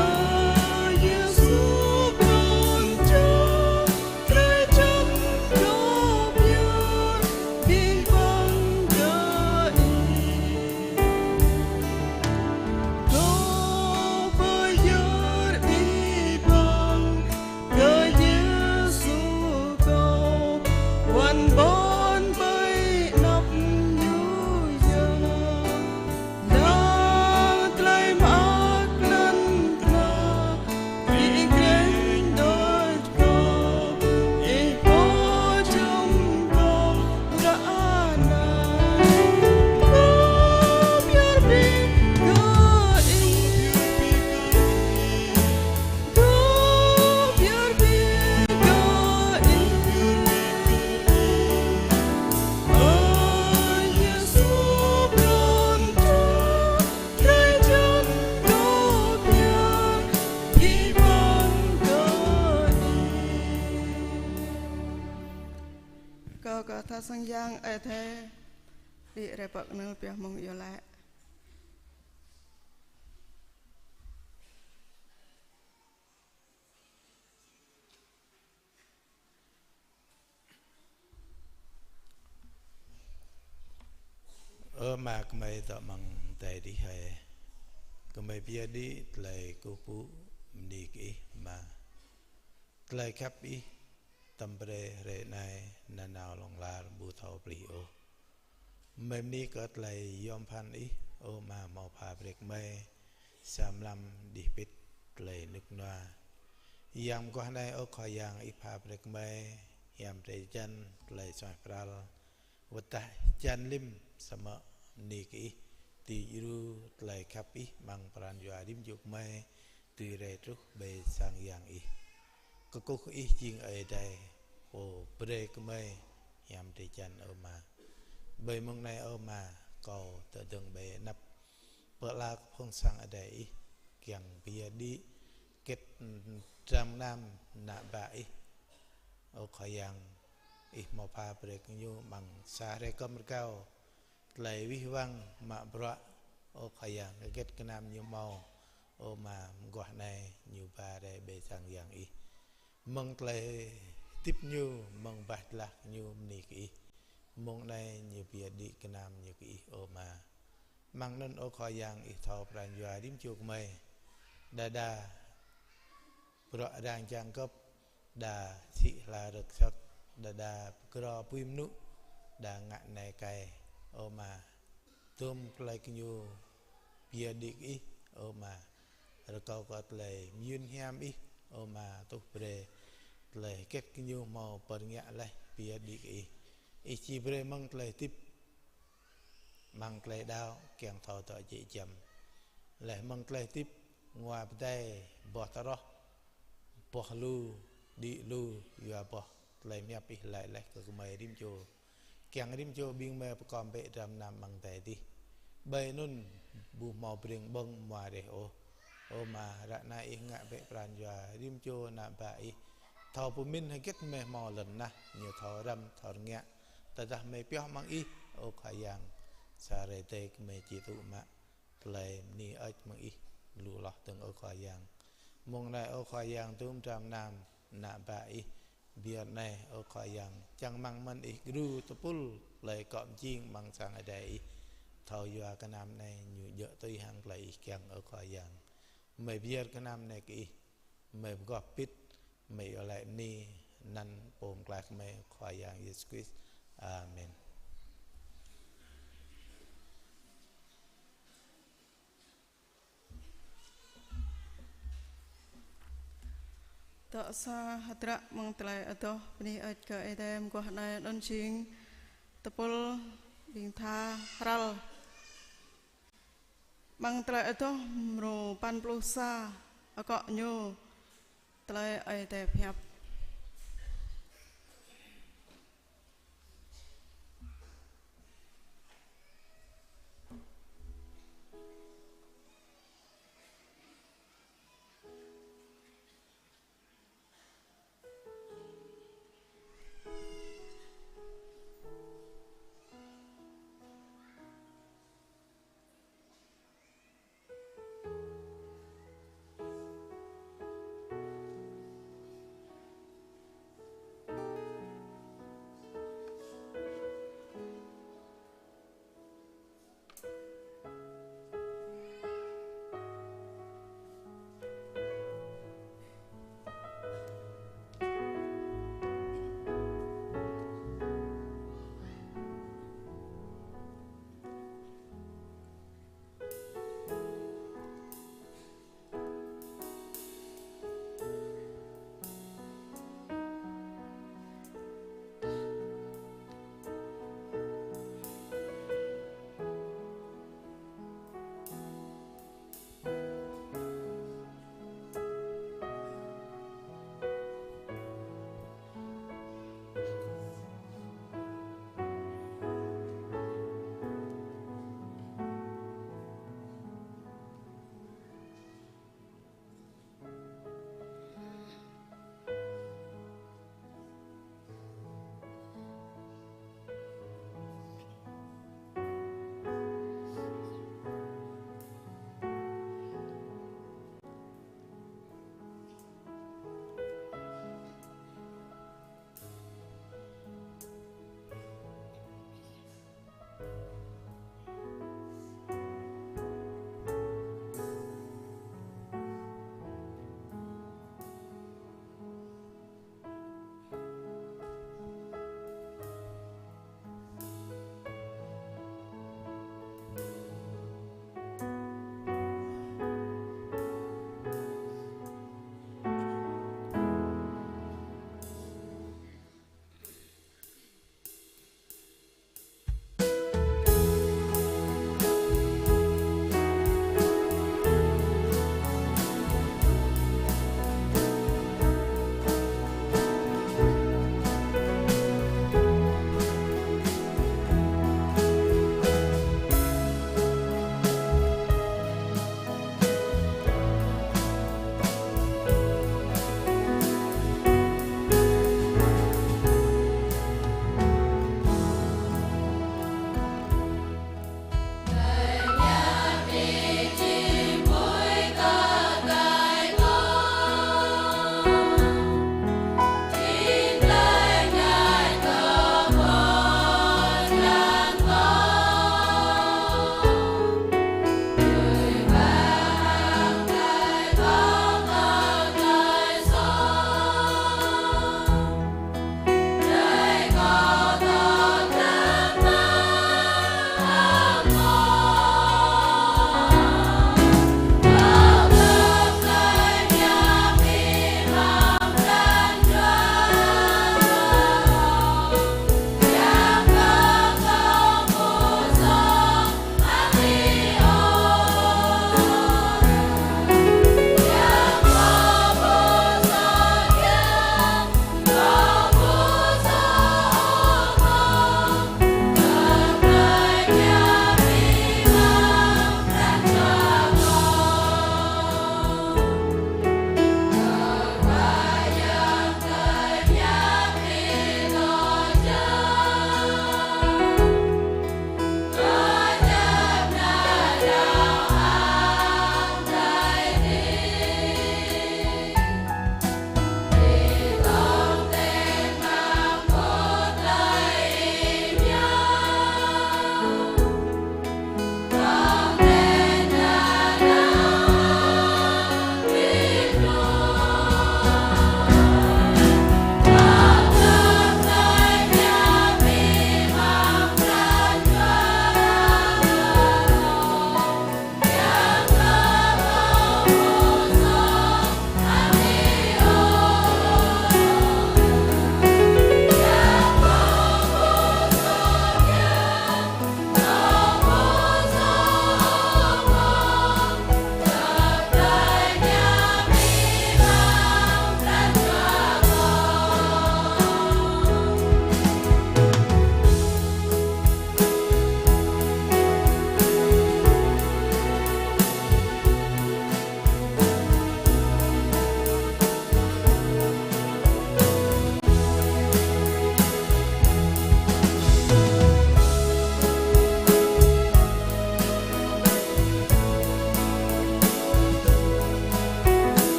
Yêsu, kâo čang Drơi jăn kâo pơyơr abih bang kơ Ih. Kâo pơyơr abih bang kơ Yêsu kâo, wăn ƀôn ƀơi anăp Ñu yơh. Lăng tơlơi mơak lŏn tơnah, Ih krĕng đôč kâo, Ih pô jum kâo ră anai. Kâo pơyơr abih kơ Ih. Kâo pơyơr abih kơ Ih. Ơ Yêsu, kâo čang drơi jăn kâo pơyơr abih bang kơ Ih. Rơkâo kơ tha sang yang Ơi Adai đĭ rai pơ anăp pioh mơ̆ng iâu laĭ. Ơ Ama, gơmơi dŏ amăng adai adih hơi. Gơmơi pơyơr đĭ tơlơi kơkuh pơpŭ bơni kơ Ih Ama. Tơlơi khăp Ih tơm brơi hrơi anai nanao hlŏng lar ƀu thâo plih ôh. Gơmơi bơni kơ tơlơi yom pơphan Ih, ơ Ama, hmâo pha brơi kơ gơmơi sa mlam đih pĭt tơlơi rơnŭk rơnua. Yang mơguah anai, ơ Khua Yang, Ih pha brơi kơ gơmơi hiam drơi jăn tơlơi suaih pral, wơ̆t tơdah hơjan lĭm, samơ̆ bơni kơ Ih dưi djru tơlơi khăp Ih amăng pran jua rĭm čô gơmơi dưi rai truh ƀơi sang yang Ih. Kơkuh Ih jing Ơi Adai, Pô brơi kơ gơmơi hiam drơi jăn, ơ Ama. Ƀơi mông anai, ơ Ama, kâo tơdơ̆ng ƀơi anăp pơala kơ phung sang Ơi Adai Ih, kiăng pơyơr đĭ hơget dram gơnam ană bă Ih. Ơ Khua Yang, Ih hmâo pha brơi kơ ñu amăng sa hrơi kơm rơgao, tơlơi wih wăng mă bruă, ơ Khua Yang, hơget gơnam ñu hmâo, ơ Ama, mơguah anai ñu ba rai ƀơi sang yang Ih. Mơ̆ng tơlơi hơdip ñu, mơ̆ng bah tơlah ñu bơni kơ Ih. Mông anai ñu pơyơr đĭ gơnam ñu kơ Ih, ơ Ama. Amăng anŭn, ơ Khua Yang, Ih thâo pran jua rĭm čô gơmơi. Đơđa bruă arăng čang kơp, đa sĭ hla rơ̆k sŏk, đơđa pơkro apui mơnŭ, đa ngă nai kai, ơ Ama, dôm tơlơi gơñu pơyơr đĭ kơ Ih, ơ Ama, rơkâo kơ tơlơi mơyun hiam Ih, ơ Ama, tuh brơi tơlơi hơget gơñu hmâo pơrơngiă laih pơyơr đĭ kơ Ih. Ih či brơi mơ̆ng tơlơi hơdip, mơ̆ng tơlơi đaŏ, kiăng thâo dŏ jĕ jăm. Laih mơ̆ng tơlơi hơdip, ngua pơdai, boh tơroh, boh lu, đĭ lu, yua boh tơlơi pơhiăp Ih laĭ laih kơ gơmơi rĭm čô. Kiăng rĭm čô ƀing gơmơi pơkom bĕ dram gơnam amăng adai adih. Ƀơi anŭn ƀu hmâo breng ƀơ̆ng mua reh ôh. Ơ Ama, ră anai Ih ngă bĕ pran jua rĭm čô ană bă Ih. Thâo pơmĭn hơget gơmơi hmâo lŏn tơnah, ñu thâo răm, thâo rơngiă. Tơdah gơmơi pioh amăng Ih, ơ Khua Yang, sa hrơi adai gơmơi či tŭ mă tơlơi bơni hơơč mơ̆ng Ih lu hloh dơ̆ng, ơ Khua Yang. Mông anai, ơ Khua Yang, dôm dram gơnam ană bă Ih pơyơr anai, ơ Khua Yang, čang rơmang mơ̆n Ih gru tơpul tơlơi akŏ pơjing amăng sang adai Ih. Thâo yua gơnam anai ñu djơ̆ tui hăng tơlơi Ih kiăng, ơ Khua Yang. Gơmơi pơyơr gơnam anai kơ Ih, gơmơi pơgop pit, gơmơi iâu laĭ bơni anăn Pô Pơklaih gơmơi, Khua Yang Yêsu Krist. Amen. Dŏ sa hơdră mơ̆ng tơlơi adoh bơni hơơč kơ Ơi Adai mơguah anai anŭn jing tơpul ƀing tha hrăl. Amăng tơlơi adoh mrô păn pluh sa, akŏ ñu tơlơi Ơi Adai pơhiăp.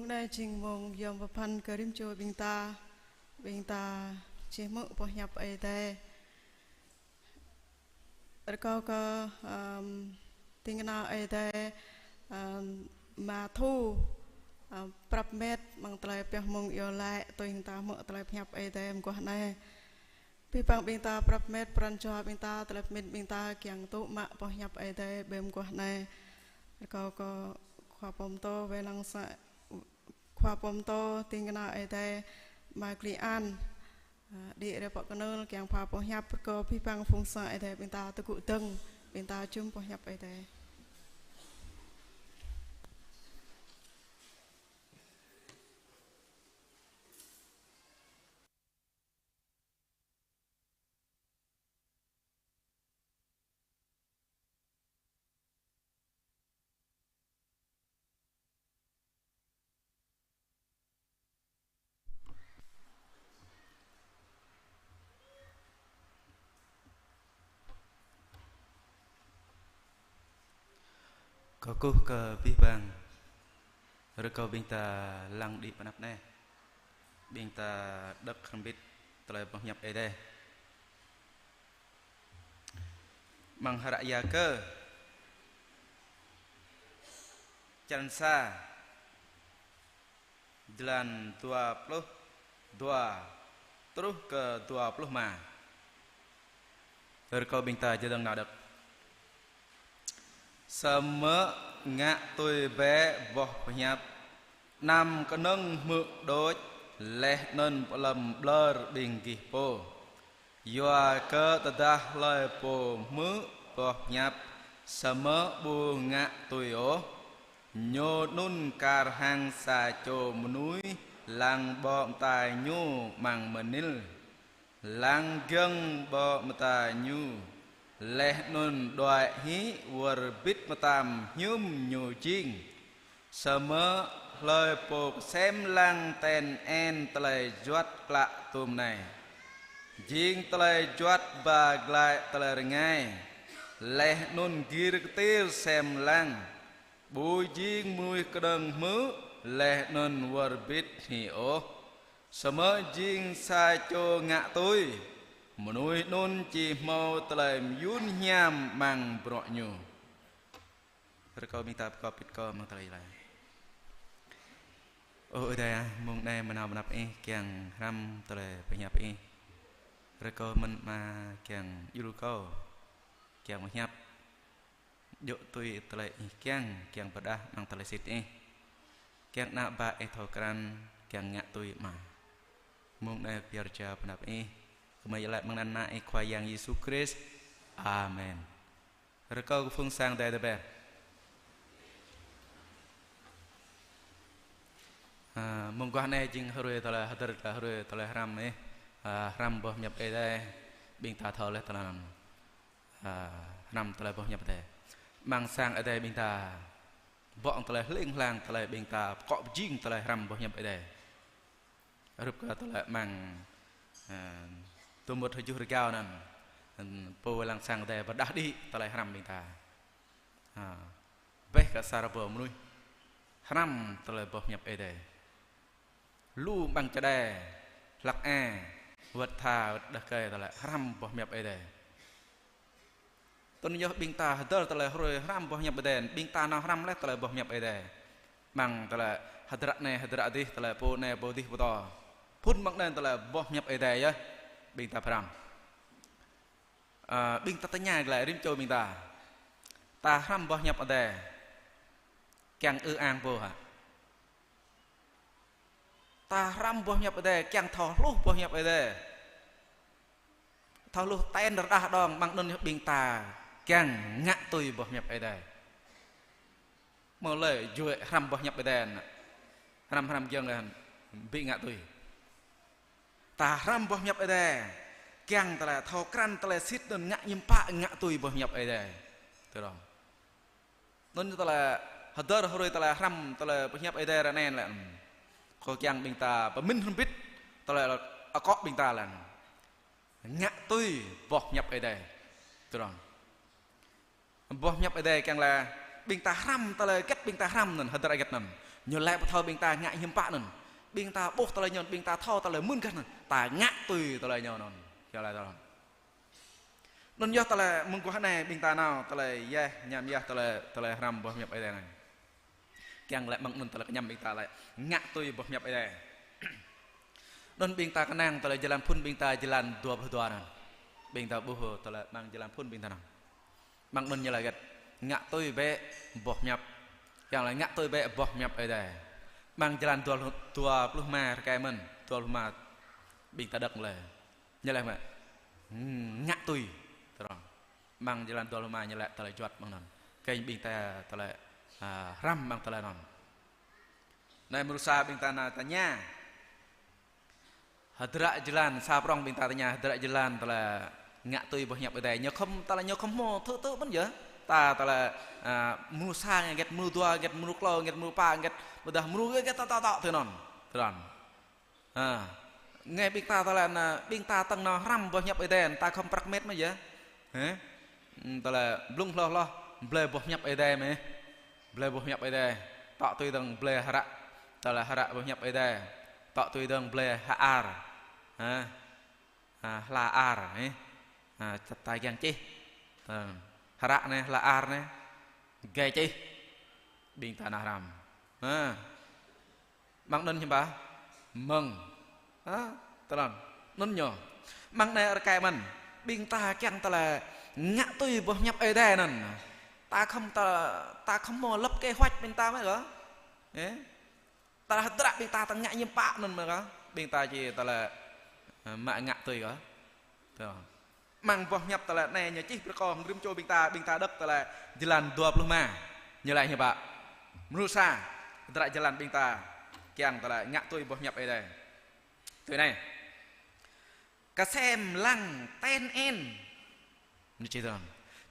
Anai jing mông yom pơphan kơ rĭm čô ƀing ta, ƀing ta či hmư̆ boh hiăp Ơi Adai. Rơkâo kơ, ăm, ding kơna Ơi Adai, ăm, Ama Thu, ăm, prăp met amăng tơlơi pioh mông iâu laĭ, tui hăng ta hmư̆ tơlơi pơhiăp Ơi Adai mơguah anai. Abih bang ƀing ta prăp met pran jua ƀing ta, tơlơi pơmĭn ƀing ta kiăng tŭ mă boh hiăp Ơi Adai ƀơi mơguah anai. Rơkâo kơ Khua Pô Pơtô wai lăng sang, Khua Pô Pơtô ding kơna Ơi Adai Ama Kli An, a, đĭ rai pơ kơnơl kiăng pha boh hiăp, rơkâo abih bang phung sang Ơi Adai ƀing ta tơgŭ dơ̆ng, ƀing ta čum boh hiăp Ơi Adai. Kơkuh kơ abih bang. Rơkâo ƀing ta lăng đĭ pơ anăp anai. Ƀing ta đŏk hrŏm hơbĭt tơlơi boh hiăp Ơi Adai. Amăng hră Yakơ, črăn sa, jơlan dua pluh dua truh kơ dua pluh rơma. Rơkâo ƀing ta jơdơ̆ng nao đŏk. Samơ̆ ngă tui bĕ boh pơhiăp, anăm kơnơ̆ng hmư̆ đôč, laih anŭn pơlŏm ƀlơr ƀing gih pô. Yua kơ tơdah hlơi pô hmư̆ boh hiăp, samơ̆ ƀu ngă tui ôh, ñu anŭn kar hăng sa čô mơnuih lăng ƀô̆ mơta ñu amăng mơnil. Lăng giŏng ƀô̆ mơta ñu, laih anŭn đuaĭ hĭ wơr bĭt mơtam hiư̆m ñu jing. Samơ̆ hlơi pô kơsem lăng ten en tơlơi juăt klă tŭm anai, jing tơlơi juăt ba glaĭ tơlơi rơngai, laih anŭn gir kơtir sem lăng, ƀu jing mơnuih kơnơ̆ng hmư̆, laih anŭn wơr bĭt hĭ ôh. Samơ̆ jing sa čô ngă tui, mơnuih anŭn či hmâo tơlơi mơyŭn hiam amăng bruă ñu. Rơkâo ƀing ta pơkŏp pĭt kơ amăng tơlơi laĭ. Ơ Ơi Adai ah, mông anai mơnao pơ anăp Ih kiăng hrăm tơlơi pơhiăp Ih. Rơkâo mơ̆n Ama kiăng djru kâo kiăng pơhiăp djơ̆ tui tơlơi Ih kiăng, kiăng pơrơđah amăng tơlơi sĭt Ih. Kiăng ană bă Ih thâo krăn, kiăng ngă tui Ama. Mông anai pơyơr jao pơ anăp Ih, kơmơi iâu laĭ amăng anăn Ană Ih Khua Yang Yêsu Krist. Amen. Rơkâo kơ phung sang Ơi Adai tơbiă. A, mơguah anai jing hrơi tơlơi hơdơr, tơlơi hrơi tơlơi hrăm Ih, a, hrăm boh hiăp Ơi Adai, ƀing ta thâo laih tơlơi anŭn. A, hrăm tơlơi boh hiăp Ơi Adai. Amăng sang Ơi Adai ƀing ta, ƀơ̆ng tơlơi hling hlang tơlơi ƀing ta pơkŏ pơjing tơlơi hrăm boh hiăp Ơi Adai. Hrup kơ tơlơi amăng, a, tơmŭt hơjuh rơgao anŭn, pô lăng sang Ơi Adai pơrơđah đĭ tơlơi hrăm ƀing ta. A, bĕ kơ sa rơbâo mơnuih hrăm tơlơi boh hiăp Ơi Adai. Lu amăng čơđai, hlăk a, wơ̆t tha, wơ̆t đah kơi tơlơi hrăm boh hiăp Ơi Adai. Tui anŭn yơh ƀing ta hơdơr tơlơi hrơi hrăm boh hiăp Ơi Adai, ƀing ta nao hrăm laih tơlơi boh hiăp Ơi Adai. Amăng tơlơi hơdră anai hơdră adih, tơlơi pô anai pô adih pơtô. Phŭn amăng anŭn tơlơi boh hiăp Ơi Adai yơh, ƀing ta pơhrăm. A, ƀing ta tơña glaĭ rĭm čô ƀing ta. Ta hrăm boh hiăp Ơi Adai kiăng ư ang pô hă? Ta hrăm boh hiăp Ơi Adai kiăng thâo hluh boh hiăp Ơi Adai, thâo hluh ten rơđah đong, amăng anŭn yơh ƀing ta kiăng ngă tui boh hiăp Ơi Adai. Mơ̆ lĕ juăi hrăm boh hiăp Ơi Adai anŭn, hrăm hrăm giŏng lĕ ƀu ngă tui. Ta hrăm boh hiăp Ơi Adai kiăng tơlơi thâo krăn tơlơi sĭt anŭn ngă ñim pă ngă tui boh hiăp Ơi Adai. Tui anŭn. Anŭn tơlơi hơdơr hrơi tơlơi hrăm tơlơi pơhiăp Ơi Adai ră anai lĕ. Kâo kiăng ƀing ta pơmĭn hrŏm hơbĭt tơlơi akŏ ƀing ta lăng. Ngă tui boh hiăp Ơi Adai. Tui anŭn. Boh hiăp Ơi Adai kiăng laĭ ƀing ta hrăm tơlơi hơget ƀing ta hrăm anŭn, hơdơr hơget anŭn. Ñu laĭ pơthâo ƀing ta ngă hiư̆m pă anŭn. Ƀing ta ƀuh tơlơi ñu, ƀing ta thâo tơlơi mơ̆n gah anŭn. Ta ngă tui tơlơi ñu anŭn. Yua laĭ tơlơi anŭn. Anŭn yơh tơlơi mơguah anai ƀing ta nao tơlơi yơh, ñăm yơh tơlơi, tơlơi hrăm boh hiăp Ơi Adai anai. Kiăng lĕ mơ̆ng anŭn tơlơi kơñăm ƀing ta lĕ ngă tui boh hiăp Ơi Adai. Anŭn ƀing ta kơnang tơlơi jơlan phŭn ƀing ta jơlan dua pluh dua anŭn. Ƀing ta ƀuh tơlơi mơ̆ng jơlan phŭn ƀing ta anŭn. Mơ̆ng anŭn ñu laĭ hơget? Ngă tui bĕ boh hiăp. Kiăng laĭ ngă tui bĕ boh hiăp Ơi Adai. Mơ̆ng jơlan dua pluh, dua pluh rơma rơkơi mơ̆n, dua pluh rơma ƀing ta đŏk lĕ. Ñu laĭ mă. Hmm, ngă tui. Tơdron. Mơ̆ng jơlan dua pluh rơma ñu laĭ tơlơi juăt mơ̆ng anŭn. Kiăng ƀing ta tơlơi, a, hrăm mơ̆ng tơlơi anŭn. Anai mrô sa ƀing ta nao tơña. Hơdră jơlan, sa prŏng ƀing ta tơña hơdră jơlan tơlơi ngă tui boh hiăp Ơi Adai. Ñu khŏm, tơlơi ñu khŏm hmâo thâo tŭ mơ̆n yơh. Ta tơlơi, a, mrô sa ngă hơget, mrô dua ngă hơget, mrô klâo ngă hơget, mrô pă ngă hơget, ƀôdah mrô hơget, hơget ta, ta, ta, tui anŭn. Tui anŭn. A, ngă ƀing ta tơlơi anŭn, ƀing ta tơ̆ng nao hrăm boh hiăp Ơi Adai, ta khŏm prăk met mơ̆n yơh. Hă? Ưm, tơlơi blung hloh hloh, blơi boh hiăp Ơi Adai mơ̆n. Blơi boh hiăp Ơi Adai. Tŏ tui dơ̆ng blơi hră. Tơlơi hră boh hiăp Ơi Adai. Tŏ tui dơ̆ng blơi hơar. Hă? A, hla ar, ih. A, čăt ta giăng čih. Tơ̆ng. Hră anai, hla ar anai. Gai čih. Ƀing ta nao hrăm. Hă? Mơ̆ng anŭn hiư̆m pă? Mơ̆ng. Hă? Tơlơi anŭn ñu. Mơ̆ng anai rơkơi mơ̆n. Ƀing ta kiăng tơlơi ngă tui boh hiăp Ơi Adai anŭn. Ta khŏm ta, ta khŏm hmâo lập kế hoạch ƀing ta mơ̆n kơ. Ê? Tơlơi hơdră ƀing ta tơ̆ng ngă hiư̆m pă anŭn mơ̆n kơ. Ƀing ta či tơlơi, ơ, mă ngă tui kơ. Tơ̆ng. Mơ̆ng boh hiăp tơlơi anai ñu čih brơi kơ hăng rĭm čô ƀing ta, ƀing ta đŏk tơlơi jơlan dua pluh rơma. Ñu laĭ hiư̆m pă? Mrô sa, hơdră jơlan ƀing ta kiăng tơlơi ngă tui boh hiăp Ơi Adai. Tui anai. Kơsem lăng ten en. Ñu čih tơ̆ng.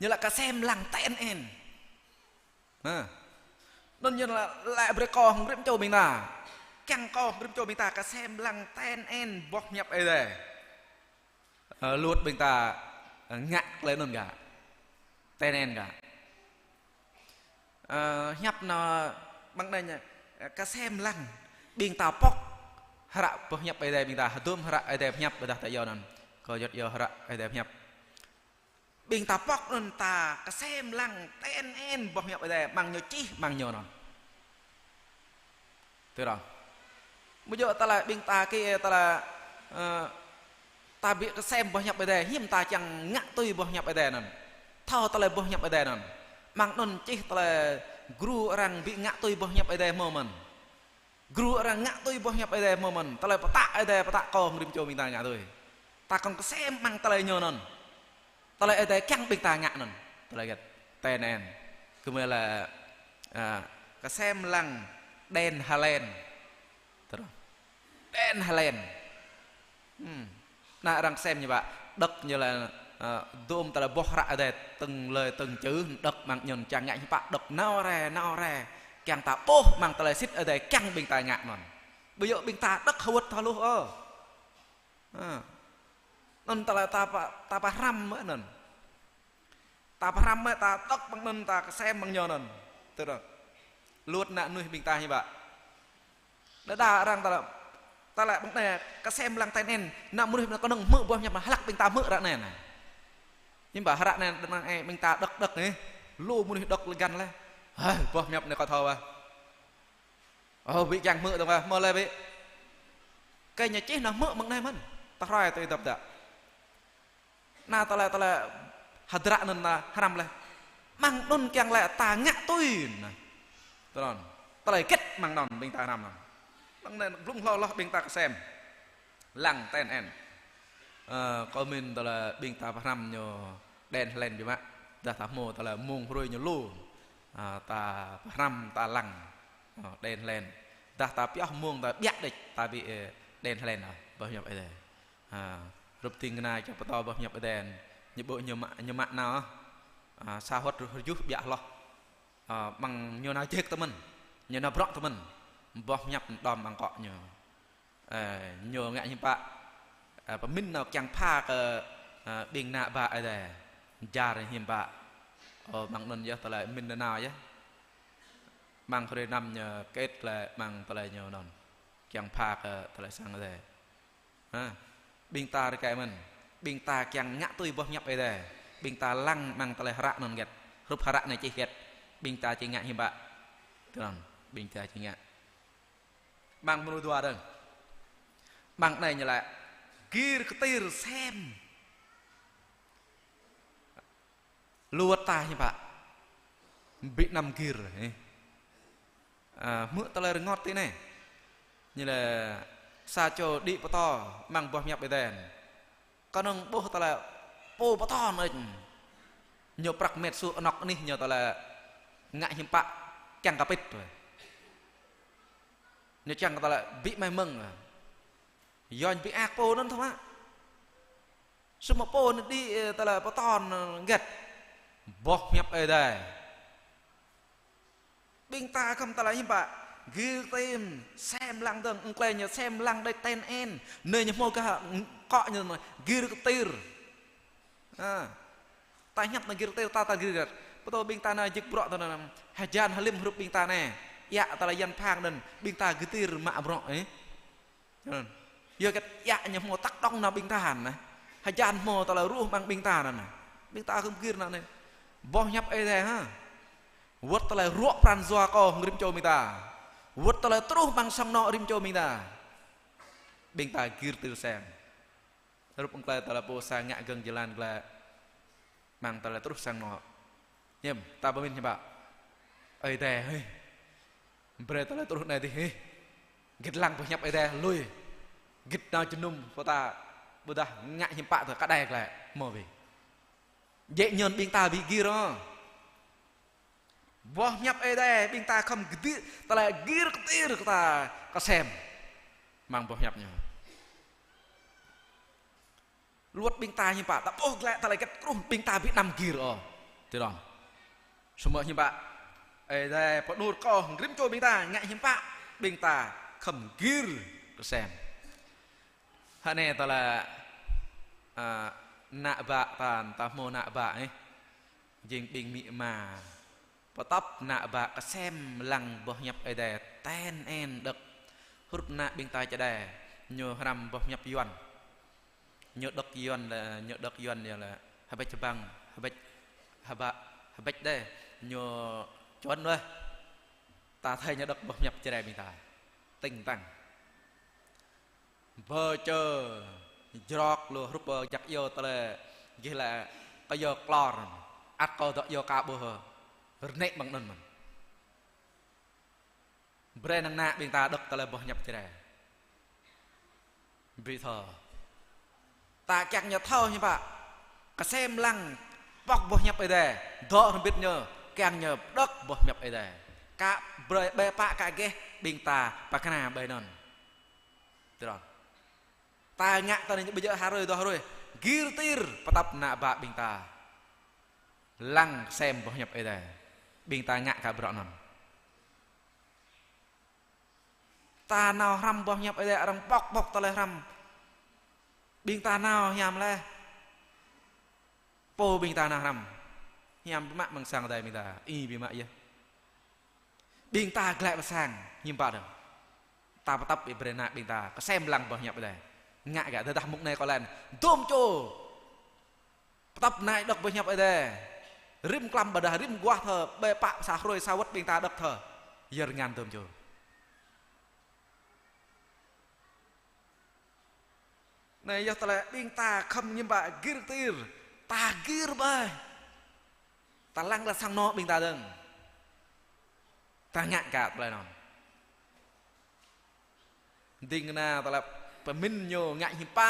Ñu laĭ kơsem lăng ten en. Hă. Anŭn ñu laĭ, laĭ brơi kơ hăng rĭm čô ƀing ta. Kiăng kơ hăng rĭm čô ƀing ta kơsem lăng ten en boh hiăp Ơi Adai. Ơ, luăt ƀing ta, ơ, ngă tơlơi anŭn gah. Ten en gah. Ơ, hiăp anŭn ƀăng anai ñu, ơ, kơsem lăng ƀing ta pŏk hră boh hiăp Ơi Adai ƀing ta, hơdôm hră Ơi Adai hiăp ƀôdah ta yua anŭn. Kơ juăt yua hră Ơi Adai hiăp. Ƀing ta pŏk anŭn ta kơsem lăng ten en boh hiăp Ơi Adai, mơ̆ng ñu čih, mơ̆ng ñu anŭn. Tui anŭn. Mơ̆ yua tơlơi ƀing ta kơ tơlơi, ơ, ta ƀu kơsem boh hiăp Ơi Adai, hiư̆m ta kiăng ngă tui boh hiăp Ơi Adai anŭn. Thâo tơlơi boh hiăp Ơi Adai anŭn. Mơ̆ng anŭn čih tơlơi gru arăng ƀu ngă tui boh hiăp Ơi Adai hmâo mơ̆n. Gru arăng ngă tui boh hiăp Ơi Adai hmâo mơ̆n, tơlơi pơtă Ơi Adai pơtă kơ hăng rĭm čô ƀing ta ngă tui. Ta khŏm kơsem mơ̆ng tơlơi ñu anŭn. Tơlơi Ơi Adai kiăng ƀing ta ngă anŭn. Tơlơi hơget? Ten en. Kơmơi laĭ, a, kơsem lăng đen halen. Tơdron. Đen halen. Hmm. Anai arăng kơsem ñu pă, đŏk ñu laĭ, ơ, dôm tơlơi boh hră Ơi Adai, tơ̆ng lơi tơ̆ng čư̆, đŏk mơ̆ng ñu čang ngă ñu pă, đŏk nao rai, nao rai. Kiăng ta ƀuh mơ̆ng tơlơi sĭt Ơi Adai kiăng ƀing ta ngă anŭn. Ƀu djơ̆ ƀing ta đŏk hơwơ̆t thâo hluh ôh. Hă. Anŭn tơlơi ta pă, ta pơhrăm mơ̆n anŭn. Ta pơhrăm mơ̆n, ta đŏk mơ̆ng anŭn, ta kơsem mơ̆ng ñu anŭn. Tui anŭn. Luăt ană mơnuih ƀing ta hiư̆m pă. Đơđa arăng tơlơi, tơlơi ƀăng anai kơsem lăng ten en, ană mơnuih anŭn kơnơ̆ng hmư̆ boh hiăp anŭn hlăk ƀing ta hmư̆ ră anai anai. Hiư̆m pă hră anai đơ̆ng anai ƀing ta đŏk đŏk anai. Lu mơnuih đŏk lĕ găn lĕ. Hơi, boh hiăp anai kâo thâo ah. Ơ, ƀu kiăng hmư̆ dơ̆ng ah, hmâo lĕ ƀu. Kơ ñu čih anŭn hmư̆ mơ̆ng anai mơ̆n. Ta hrơi tui dŏp dă. Anai tơlơi, tơlơi hơdră anŭn ta hrăm lĕ. Mơ̆ng anŭn kiăng lĕ ta ngă tui anŭn. Tơlơi, tơlơi hơget mơ̆ng anŭn ƀing ta hrăm anŭn. Mơ̆ng anŭn blung hloh hloh ƀing ta kơsem. Lăng ten en. Ơ, kâo mĭn tơlơi ƀing ta pơhrăm ñu đen hlen biă mă. Dah ta hmâo tơlơi mông hrơi ñu lu. Ơ, ta pơhrăm ta lăng. Ơ, đen hlen. Dah ta pioh mông ta ƀiă đĕč ta ƀu, ơ, đen hlen ôh. Boh hiăp Ơi Adai. Ha, hrup tĭng kơna čang pơtô boh hiăp Ơi Adai. Ñu ƀu ñu mă, ñu mă nao. Ha, sa hơwơ̆t hơjuh ƀiă hloh. Ha, mơ̆ng ñu nao jek tơmơ̆n. Ñu nao brŏk tơmơ̆n. Boh hiăp đom mơ̆ng akŏ ñu. Ơ, ñu ngă hiư̆m pă. Ơ, pơmĭn nao kiăng pha kơ, ơ, ƀing ană bă Ơi Adai. Jar hiư̆m pă. Ơ, mơ̆ng anŭn yơh tơlơi mĭn nao yơh. Amăng hrơi năm ñu kĕt lĕ amăng tơlơi ñu anŭn. Kiăng pha kơ tơlơi sang Ơi Adai. Ha. Ƀing ta rơkơi mơ̆n. Ƀing ta kiăng ngă tui boh hiăp Ơi Adai. Ƀing ta lăng amăng tơlơi hră anŭn hơget. Hrup hră anai čih hơget. Ƀing ta či ngă hiư̆m pă. Tui anŭn. Ƀing ta či ngă. Amăng mrô dua dơ̆ng. Amăng anai ñu laĭ. Gir kơtir sem. Lu wơ̆t ta hiư̆m pă. Ƀu năm gir, ơ. Ơ, hmư̆ tơlơi rơngot tui anai. Ñu laĭ sa čô đĭ pơtô amăng boh hiăp Ơi Adai. Kơnơ̆ng ƀuh tơlơi pô pơtô anŭn. Ñu prăk met su anŏk anih ñu tơlơi ngă hiư̆m pă kiăng kơ pĭt. Ñu kiăng kơ tơlơi ƀu mơ̆ng. Yua ñu ƀu ak pô anŭn thâo mă. Samơ̆ pô anŭn đĭ, ơ, tơlơi pơtô anŭn hơget. Boh hiăp Ơi Adai. Ƀing ta khŏm tơlơi hiư̆m pă. Gir kơtir sem lăng dơ̆ng, ơng klĕ ñu sem lăng đĕč ten en. Anai ñu hmâo kơ akŏ ñu anai, gir kơtir. Ha. Ta hiăp anai gir kơtir, ta ta gir găt. Pơtô ƀing ta anai jik bruă ta anai. Hơjan hlim hrup ƀing ta anai. Iă tơlơi Yuan phang anŭn, ƀing ta gir kơtir mă bruă, ơ. Anŭn. Yua hơget iă ñu hmâo tăk đŏng nao ƀing ta anŭn. Hơjan hmâo tơlơi ruh amăng ƀing ta anŭn. Ƀing ta khŏm gir anŭn. Boh hiăp Ơi Adai ha. Wơ̆t tơlơi ruă pran jua kơ rĭm čô ƀing ta. Wơ̆t tơlơi truh amăng sang anŏ rĭm čô ƀing ta. Ƀing ta gir kơtir sem. Hrup ơng klĕ tơlơi pô sa ngă gơ̆ng jơlan glaĭ. Amăng tơlơi truh sang anŏ. Hiư̆m, ta pơmĭn hiư̆m pă. Ơi Adai hơi. Brơi tơlơi truh anai dih hơi. Git lăng boh hiăp Ơi Adai lui. Git nao jơnum pô ta ƀôdah ngă hiư̆m pă tơ kơđai glaĭ. Hmâo ƀu. Jĕ ñơn ƀing ta ƀu gir ôh. Boh hiăp Ơi Adai, ƀing ta khŏm gơdih, tơlơi gir kơtir kơ ta kơsem. Amăng boh hiăp ñu. Lu wơ̆t ƀing ta hiư̆m pă, ta ƀuh glaĭ tơlơi hơget truh ƀing ta ƀu năm gir ôh. Tui anŭn. Samơ̆ hiư̆m pă, Ơi Adai pơanŭn kơ rĭm čô ƀing ta, ngă hiư̆m pă, ƀing ta khŏm gir kơsem. Hơnai tơlơi, ơ, ană bă ta, ta hmâo ană bă, ơ. Jing ƀing amĭ ama. Pơtŏp ană bă kơsem lăng boh hiăp Ơi Adai ten en đŏk. Hrup ană ƀing ta čơđai, ñu hrăm boh hiăp Yuan. Ñu đŏk Yuan lĕ, ñu đŏk Yuan ñu lĕ, hơbĕč hơbăng, hơbĕč, hơbă, hơbĕč đơi, ñu čuăn wơh. Ta thâo ñu đŏk boh hiăp Jrai ƀing ta. Tĭng tăng. Bơ čơ jrok lu hrup bơ jak iâu tơlơi gih lĕ kơ iâu klor. Ăt kơ dŏ iâu ka ƀuh rơnĕ mơ̆ng anŭn mơ̆n. Brơi năng ană ƀing ta đŏk tơlơi boh hiăp Jrai. Ƀu thâo. Ta kiăng ñu thâo hiư̆m pă. Kơsem lăng pŏk boh hiăp Ơi Adai. Dŏ hrŏm bĭt ñu kiăng ñu đŏk boh hiăp Ơi Adai. Ka brơi ƀơi pă ka geh ƀing ta pơkra ƀơi anŭn. Tui anŭn. Ta ngă tơ anai ƀu djơ̆ ha hrơi dua hrơi. Gir kơtir pơtŏp ană bă ƀing ta. Lăng kơsem boh hiăp Ơi Adai. Ƀing ta ngă kơ bruă anŭn. Ta nao hrăm boh hiăp Ơi Adai arăng pŏk pŏk tơlơi hrăm. Ƀing ta nao hiam laih. Pô ƀing ta nao hrăm. Hiam biă mă amăng sang Ơi Adai ƀing ta. Ih biă mă yơh. Ƀing ta glaĭ pơ sang, hiư̆m pă dơ̆ng. Ta pơtŏp ƀing brơi ană ƀing ta, kơsem lăng boh hiăp Ơi Adai. Ngă gah tơdah mông anai kơ lĕ. Dôm čô. Pơtŏp anai đŏk boh hiăp Ơi Adai. Rĭm klăm ƀôdah rĭm guah thơ, ƀơi pă sa hrơi sa wơ̆t ƀing ta đŏk thơ. Yơr ngăn dôm čô. Anai yơh tơlơi ƀing ta khŏm hiư̆m pă gir kơtir. Ta gir ƀai. Ta lăng lĕ sang anŏ ƀing ta dơ̆ng. Ta ngă kơ tơlơi anŭn. Ding kơna tơlơi pơmĭn ñu ngă hiư̆m pă.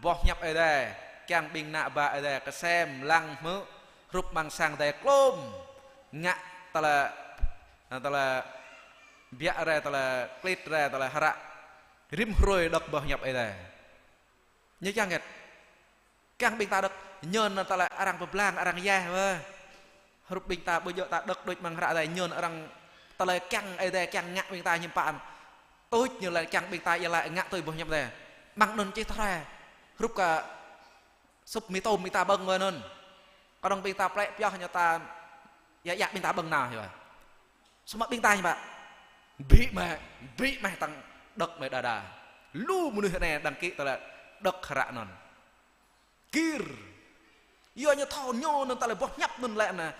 Boh hiăp Ơi Adai. Kiăng ƀing ană bă Ơi Adai kơsem lăng hmư̆. Hrup amăng sang Ơi Adai klôm. Ngă tơlơi, tơlơi biă rai, tơlơi klĭt rai, tơlơi hră. Rĭm hrơi đŏk boh hiăp Ơi Adai. Ñu kiăng hơget. Kiăng ƀing ta đŏk, ñu anŭn tơlơi arăng pơblang, arăng yaih wơh. Hrup ƀing ta ƀu djơ̆ ta đŏk đôč amăng hră Ơi Adai, ñu anŭn arăng tơlơi kiăng Ơi Adai kiăng ngă ƀing ta hiư̆m pă. Tuč ñu lĕ kiăng ƀing ta iâu laĭ ngă tui boh hiăp Ơi Adai. Amăng anŭn čih tơhrơi. Hrup kơ sŭp mì tôm ƀing ta ƀơ̆ng wơh anŭn. Kơnơ̆ng ƀing ta plĕ pioh ñu ta, iă iă ƀing ta ƀơ̆ng nao hiư̆m wơh. Samơ̆ ƀing ta hiư̆m pă? Ƀu mă, ƀu mă tăng đŏk mơ̆ đa đa. Lu mơnuih anai đăng ký tơlơi đŏk hră anŭn. Gir. Yua ñu thâo ñu anŭn tơlơi boh hiăp anŭn lĕ anŭn.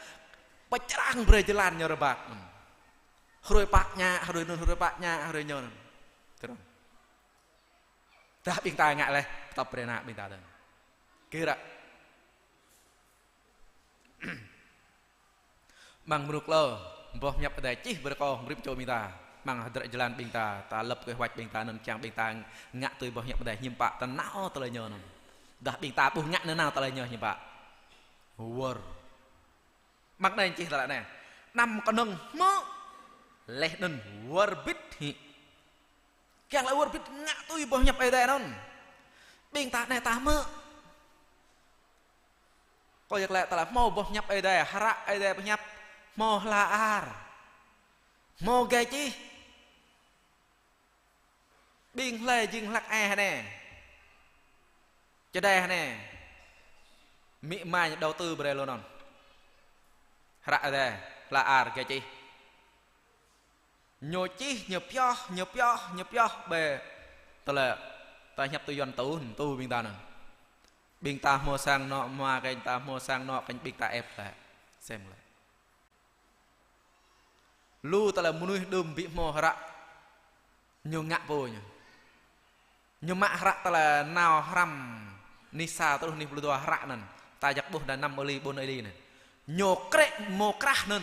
Pơčrang brơi jơlan ñu rơbat anŭn. Hrơi pă ñă, hrơi anŭn, hrơi pă ñă, hrơi ñu anŭn. Tơdang. Tơdah ƀing ta ngă laih, tŏp brơi ană ƀing ta dơ̆ng. Gir ră. Amăng mruk lơ, boh hiăp Adai čih brơi kơ rĭm čô ƀing ta. Amăng hơdră jơlan ƀing ta, ta lăp kơ hoač ƀing ta anŭn kiăng ƀing ta ngă tui boh hiăp Adai hiư̆m pă ta nao tơlơi ñu anŭn. Dah ƀing ta ƀuh ngă nanao tơlơi ñu hiư̆m pă. Wơr. Amăng anai čih tơlơi anai. Anăm kơnơ̆ng hmư̆. Laih anŭn wơr bĭt hĭ. Kiăng lĕ wơr bĭt ngă tui boh hiăp Adai anŭn. Ƀing ta anai ta hmư̆. Kâo jak lĕ tơlơi hmâo boh hiăp Adai, hră Adai pơhiăp, hmâo hla ar. Hmâo gai čih. Ƀing hlơi jing hlăk ai hơnai. Čơđai hơnai. Mĭ ma ñu đầu tư brơi lu anŭn. Hră Adai, hla ar gai čih. Ñu čih, ñu pioh, ñu pioh, ñu pioh ƀơi tơlơi ta hiăp tui Yuan tu, tu ƀing ta anŭn. Ƀing ta hmâo sang anŏ, hmâo kơnh ta hmâo sang anŏ, kơnh ƀing ta ĕp lĕ. Sem lĕ. Lu tơlơi mơnuih đưm ƀu hmâo hră. Ñu ngă pô ñu. Ñu mă hră tơlơi nao hrăm anih sa truh anih pluh dua hră anŭn. Ta jak ƀuh đa năm ơi li, ƀôn ơi li anŭn. Ñu krĕ mơ̆ krah anŭn.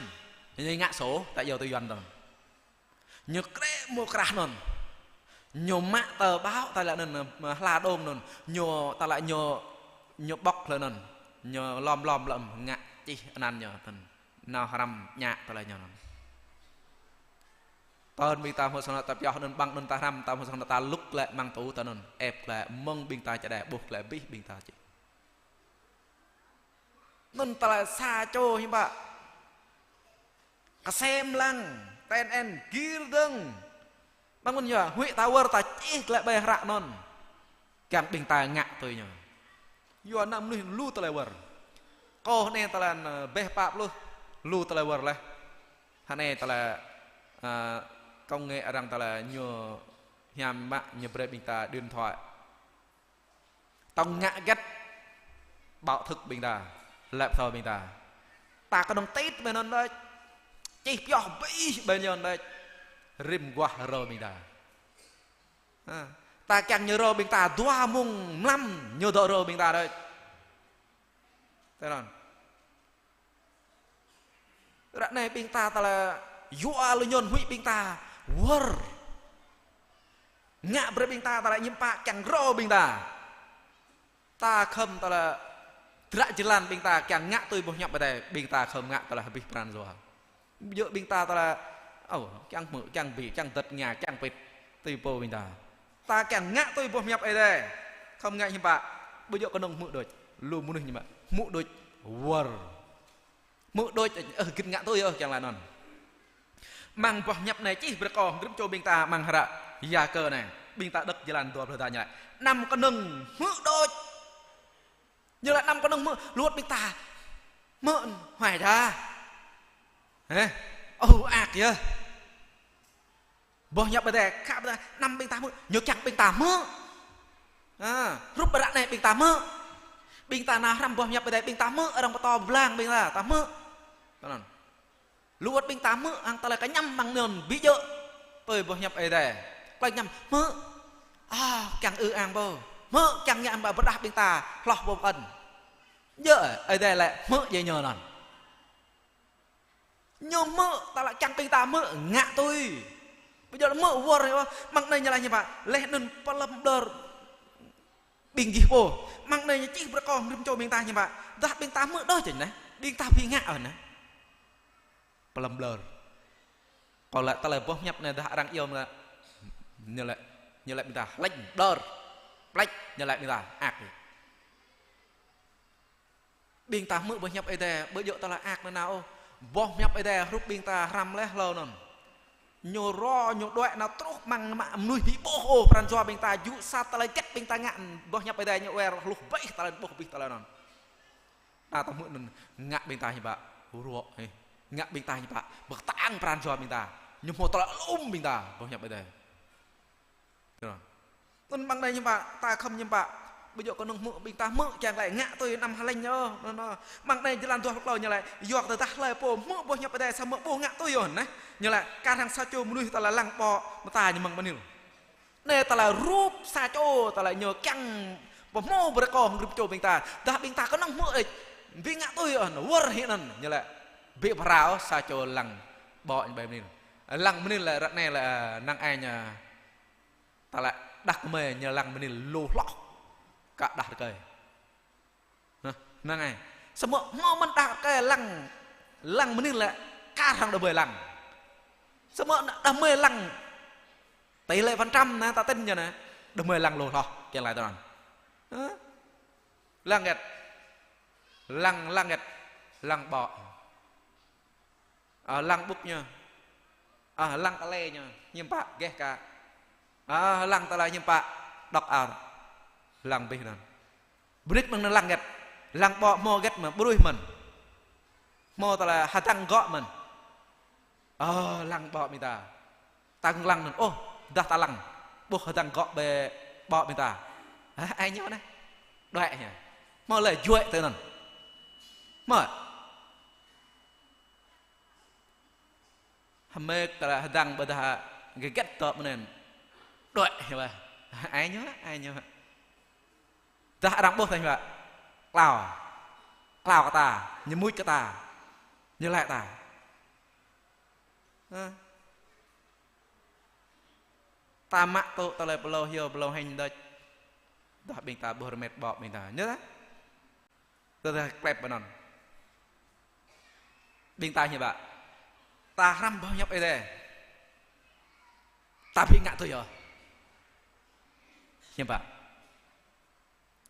Ñu ngă sô, ta iâu tui Yuan tơ̆n. Ñu krĕ mơ̆ krah anŭn. Ñu mă tơƀaŏ tơlơi anŭn, hla đông anŭn. Ñu tơlơi ñu, ñu ƀŏk tơlơi anŭn. Ñu lom lom lom ngă čih anăn ñu tơ̆n. Nao hrăm ñă tơlơi ñu anŭn. Tơl ƀing ta hmâo sang anŏ ta pioh anŭn ƀăng anŭn ta hrăm, ta hmâo sang anŏ ta lŭk lĕ amăng tu ta anŭn. Ĕp lĕ mơ̆ng ƀing ta čơđai ƀuh lĕ abih ƀing ta čih. Anŭn tơlơi sa čô hiư̆m pă. Kơsem lăng, ten en, gir dơ̆ng. Amăng anŭn yơh, huĭ ta wơr ta čih glaĭ ƀơi hră anŭn. Kiăng ƀing ta ngă tui ñu. Yua ană mơnuih lu tơlơi wơr. Kâo anai tơlơi anŭn, ƀĕ pă pluh, lu tơlơi wơr laih. Anai tơlơi, ơ, công nghệ arăng tơlơi ñu hiam mă ñu brơi ƀing ta điện thoại. Tŏng ngă hơget ƀâo thŭk ƀing ta, lĕ pơthâo ƀing ta. Ta kơnơ̆ng tĭt ƀơi anŭn đôč. Čih pioh abih ƀơi anŭn đôč. Rĭm guah rơ ƀing ta. Ha. Ta kiăng ñu rơ ƀing ta dua mông mlam ñu dŏ rơ ƀing ta đôč. Tui anŭn. Ră anai ƀing ta tơlơi yua lu ñu huĭ ƀing ta wơr. Ngă brơi ƀing ta tơlơi hiư̆m pă kiăng rơ ƀing ta. Ta khŏm tơlơi hơdră jơlan ƀing ta kiăng ngă tui boh hiăp Adai, ƀing ta khŏm ngă tơlơi abih pran jua. Ƀu djơ̆ ƀing ta tơlơi, ơ, kiăng hmư̆, kiăng ƀĭ, kiăng dơ̆t tơngia, kiăng pĭt, tui pô ƀing ta. Ta kiăng ngă tui boh hiăp Adai. Khŏm ngă hiư̆m pă, ƀu djơ̆ kơnơ̆ng hmư̆ đôč. Lu mơnuih ñu mă, hmư̆ đôč, wơr. Hmư̆ đôč, ơ, gĭt ngă tui, ơ, kiăng laĭ anŭn. Amăng boh hiăp anai čih brơi kơ rĭm čô ƀing ta amăng hră Yakơ anai. Ƀing ta đŏk jơlan dua pluh ta ñu laĭ. Anăm kơnơ̆ng hmư̆ đôč. Ñu laĭ anăm kơnơ̆ng hmư̆, lu wơ̆t ƀing ta. Hmư̆, huai dah. Hĕ? Ơ, ak yơh. Boh hiăp Adai, khă ƀing ta, anăm ƀing ta hmư̆, ñu kiăng ƀing ta hmư̆. Ha, hrup ră anai ƀing ta hmư̆. Ƀing ta nao hrăm boh hiăp Adai, ƀing ta hmư̆, arăng pơtô blang ƀing ta, ta hmư̆. Tui anŭn. Lu wơ̆t ƀing ta hmư̆, hăng tơlơi kơñăm amăng anŭn ƀu djơ̆. Tui boh hiăp Adai. Tơlơi kơñăm hmư̆. A, kiăng ư ang pô. Hmư̆, kiăng ngă pơrơđah ƀing ta, hloh pô pơkŏn. Djơ̆, Adai lĕ hmư̆ djai ñu anŭn. Ñu hmư̆, ta lĕ kiăng ƀing ta hmư̆, ngă tui. Ƀu djơ̆ lĕ hmư̆ wơr yơh, amăng anai ñu laĭ hiư̆m pă, laih anŭn pơlơ̆m ƀlơr ƀing gih pô. Amăng anai ñu čih brơi kơ rĭm čô ƀing ta hiư̆m pă, dah ƀing ta hmư̆ đôč čĕ anai, ƀing ta ƀu ngă ôh anai. Pơlơ̆m ƀlơr. Kâo laĭ tơlơi boh hiăp anai dah arăng iâu anai, ñu laĭ, ñu laĭ ƀing ta hlĕč ƀlơr, hlĕč, ñu laĭ ƀing ta ak. Ƀing ta hmư̆ boh hiăp Ơi Adai, ƀu djơ̆ tơlơi ak nanao ôh. Boh hiăp Ơi Adai hrup ƀing ta hrăm laih hlâo anŭn. Ñu rô, ñu đuaĭ nao truh amăng mă mơnuih ƀu ƀuh ôh, pran jua ƀing ta jŭ sat tơlơi hơget ƀing ta ngă, boh hiăp Ơi Adai ñu wơr hluh abih tơlơi, ƀuh abih tơlơi anŭn. Ta tơhmư̆ anŭn, ngă ƀing ta hiư̆m pă, ruă hĕ. Ngă ƀing ta hiư̆m pă, pơkơtang pran jua ƀing ta. Ñu hmâo tơlơi alum ƀing ta, boh hiăp Ơi Adai. Anŭn mơ̆ng anai hiư̆m pă, ta khŏm hiư̆m pă. Ƀu djơ̆ kơnơ̆ng hmư̆, ƀing ta hmư̆ kiăng laĭ ngă tui anăm hơlĕng yơh. Anŭn, anŭn. Mơ̆ng anai jơlan dua pluh klâo ñu laĭ, yua kơ tơdah hlơi pô hmư̆ boh hiăp Ơi Adai samơ̆ ƀu ngă tui yơh anai. Ñu laĭ, kar hăng sa čô mơnuih tơlơi lăng ƀô̆ mơta ñu mơ̆ng mơnil. Anai tơlơi rup sa čô, tơlơi ñu kiăng pơhmu brơi kơ hăng rup čô ƀing ta. Dah ƀing ta kơnơ̆ng hmư̆ đôč, ƀu ngă tui yơh, anŭn wơr hĭ anŭn. Ñu laĭ, ƀu pơrao sa čô lăng ƀô̆ ñu ƀơi mơnil. Lăng mơnil lĕ ră anai lĕ, năng ai ñu ta lĕ đah kơmơi ñu lăng mơnil lu hloh kơ đah rơkơi. Hă, năng ai. Samơ̆ hmâo mơ̆n đah rơkơi lăng, lăng mơnil lĕ kar hăng đah kơmơi lăng. Samơ̆ đah kơmơi lăng tỷ lệ phần trăm anai ta tin ñu anai, đah kơmơi lăng lu hloh, kiăng laĭ tui anŭn. Hă? Lăng hơget? Lăng, lăng hơget? Lăng ƀô̆. Ơ, lăng ƀŭk ñu. Ơ, lăng tơlơi ñu. Hiư̆m pă, geh ka. Ơ, lăng tơlơi hiư̆m pă, đŏk ar. Lăng abih anŭn. Brơi mơ̆ng anŭn lăng hơget. Lăng ƀô̆ hmâo hơget mơ̆n, ƀruih mơ̆n. Hmâo tơlơi hơdăng gŏ mơ̆n. Ơ, lăng ƀô̆ ƀing ta. Ta kơnơ̆ng lăng anŭn. Ôh, dah ta lăng. Ƀuh hơdăng gŏ ƀơi ƀô̆ ƀing ta. Hă, ai ñu anai. Đuaĭ ñu. Hmâo lĕ juăi tui anŭn. Hmâo. Hơmĕk tơlơi hơdăng ƀô̆ dah hơget tŏ mơnên. Đuaĭ hiư̆m pă. Ai ñu, ai ñu. Dah arăng ƀuh ta hiư̆m pă. Klao. Klao kơ ta, ñu muč kơ ta. Ñu laĭ ta. Hă? Ta mă tŭ tơlơi pơlô hyu, pơlô hêñ đôč. Dah ƀing ta ƀuh rơmet ƀô̆ ƀing ta. Ñu ta? Tơdah klep ƀơi anŭn. Ƀing ta hiư̆m pă. Ta hrăm boh hiăp Ơi Adai. Ta ƀu ngă tui yơh. Hiư̆m pă.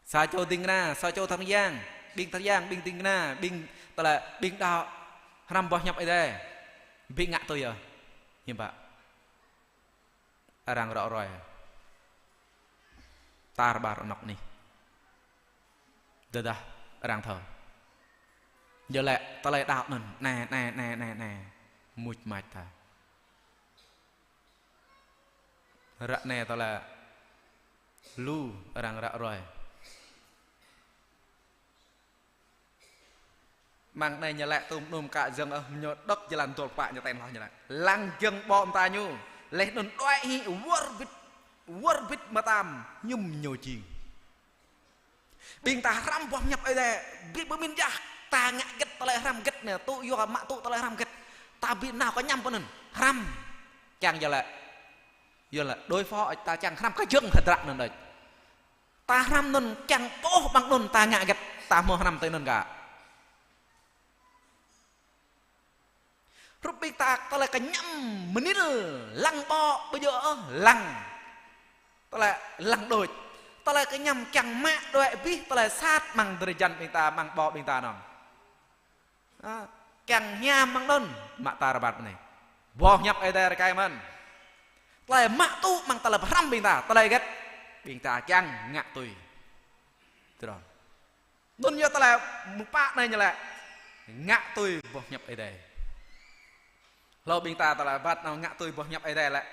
Sa čô ding kơna, sa čô tơring yang, ƀing tơring yang, ƀing ding kơna, ƀing tơlơi, ƀing đaŏ, hrăm boh hiăp Ơi Adai. Ƀu ngă tui yơh. Hiư̆m pă. Arăng rŏ ruai. Tar ƀar anŏ anih. Tơdah arăng thâo. Yua lĕ tơlơi đaŏ anŭn, anai, anai, anai, anai, anai. Muč mač ta. Ră anai tơlơi lu arăng rŏ ruai. Mơ̆ng anai ñu laĭ tŭm anŭm kă jơ̆ng ôh, ñu đŏk jơlan dua pluh pă ñu ten hloh ñu laĭ. Lăng jơ̆ng ƀô̆ mơta ñu. Laih anŭn đuaĭ hĭ wơr bĭt, wơr bĭt mơtam hiư̆m ñu jing. Ƀing ta hrăm boh hiăp Ơi Adai, ƀu pơmĭn jah, ta ngă hơget tơlơi hrăm hơget anai, tŭ yua mă tŭ tơlơi hrăm hơget. Ta ƀu nao kơ ñăm pơ anŭn, hrăm. Kiăng yua lĕ, yua lĕ đối phó, ta kiăng hrăm kơ jơ̆ng hơdră anŭn đôč. Ta hrăm anŭn kiăng ƀuh ƀăng anŭn ta ngă hơget, ta hmâo hrăm tui anŭn kă. Hrup ƀing ta tơlơi kơñăm mơnil lăng ƀô̆ ƀu djơ̆ ôh lăng. Tơlơi lăng đôč. Tơlơi kơñăm kiăng mă đuaĭ abih tơlơi sat mơ̆ng drơi jăn ƀing ta, mơ̆ng ƀô̆ ƀing ta anŭn. Hă, kiăng hiam mơ̆ng anŭn, mă ta rơbat mơ̆n anai. Boh hiăp Ơi Adai rơkơi mơ̆n. Tơlơi mă tŭ mơ̆ng tơlơi pơhrăm ƀing ta, tơlơi hơget ƀing ta kiăng ngă tui. Tơdron. Anŭn yơh tơlơi mơ̆ng pă anai ñu laĭ ngă tui boh hiăp Ơi Adai. Hlâo ƀing ta tơlơi rơbat nao ngă tui boh hiăp Ơi Adai lĕ,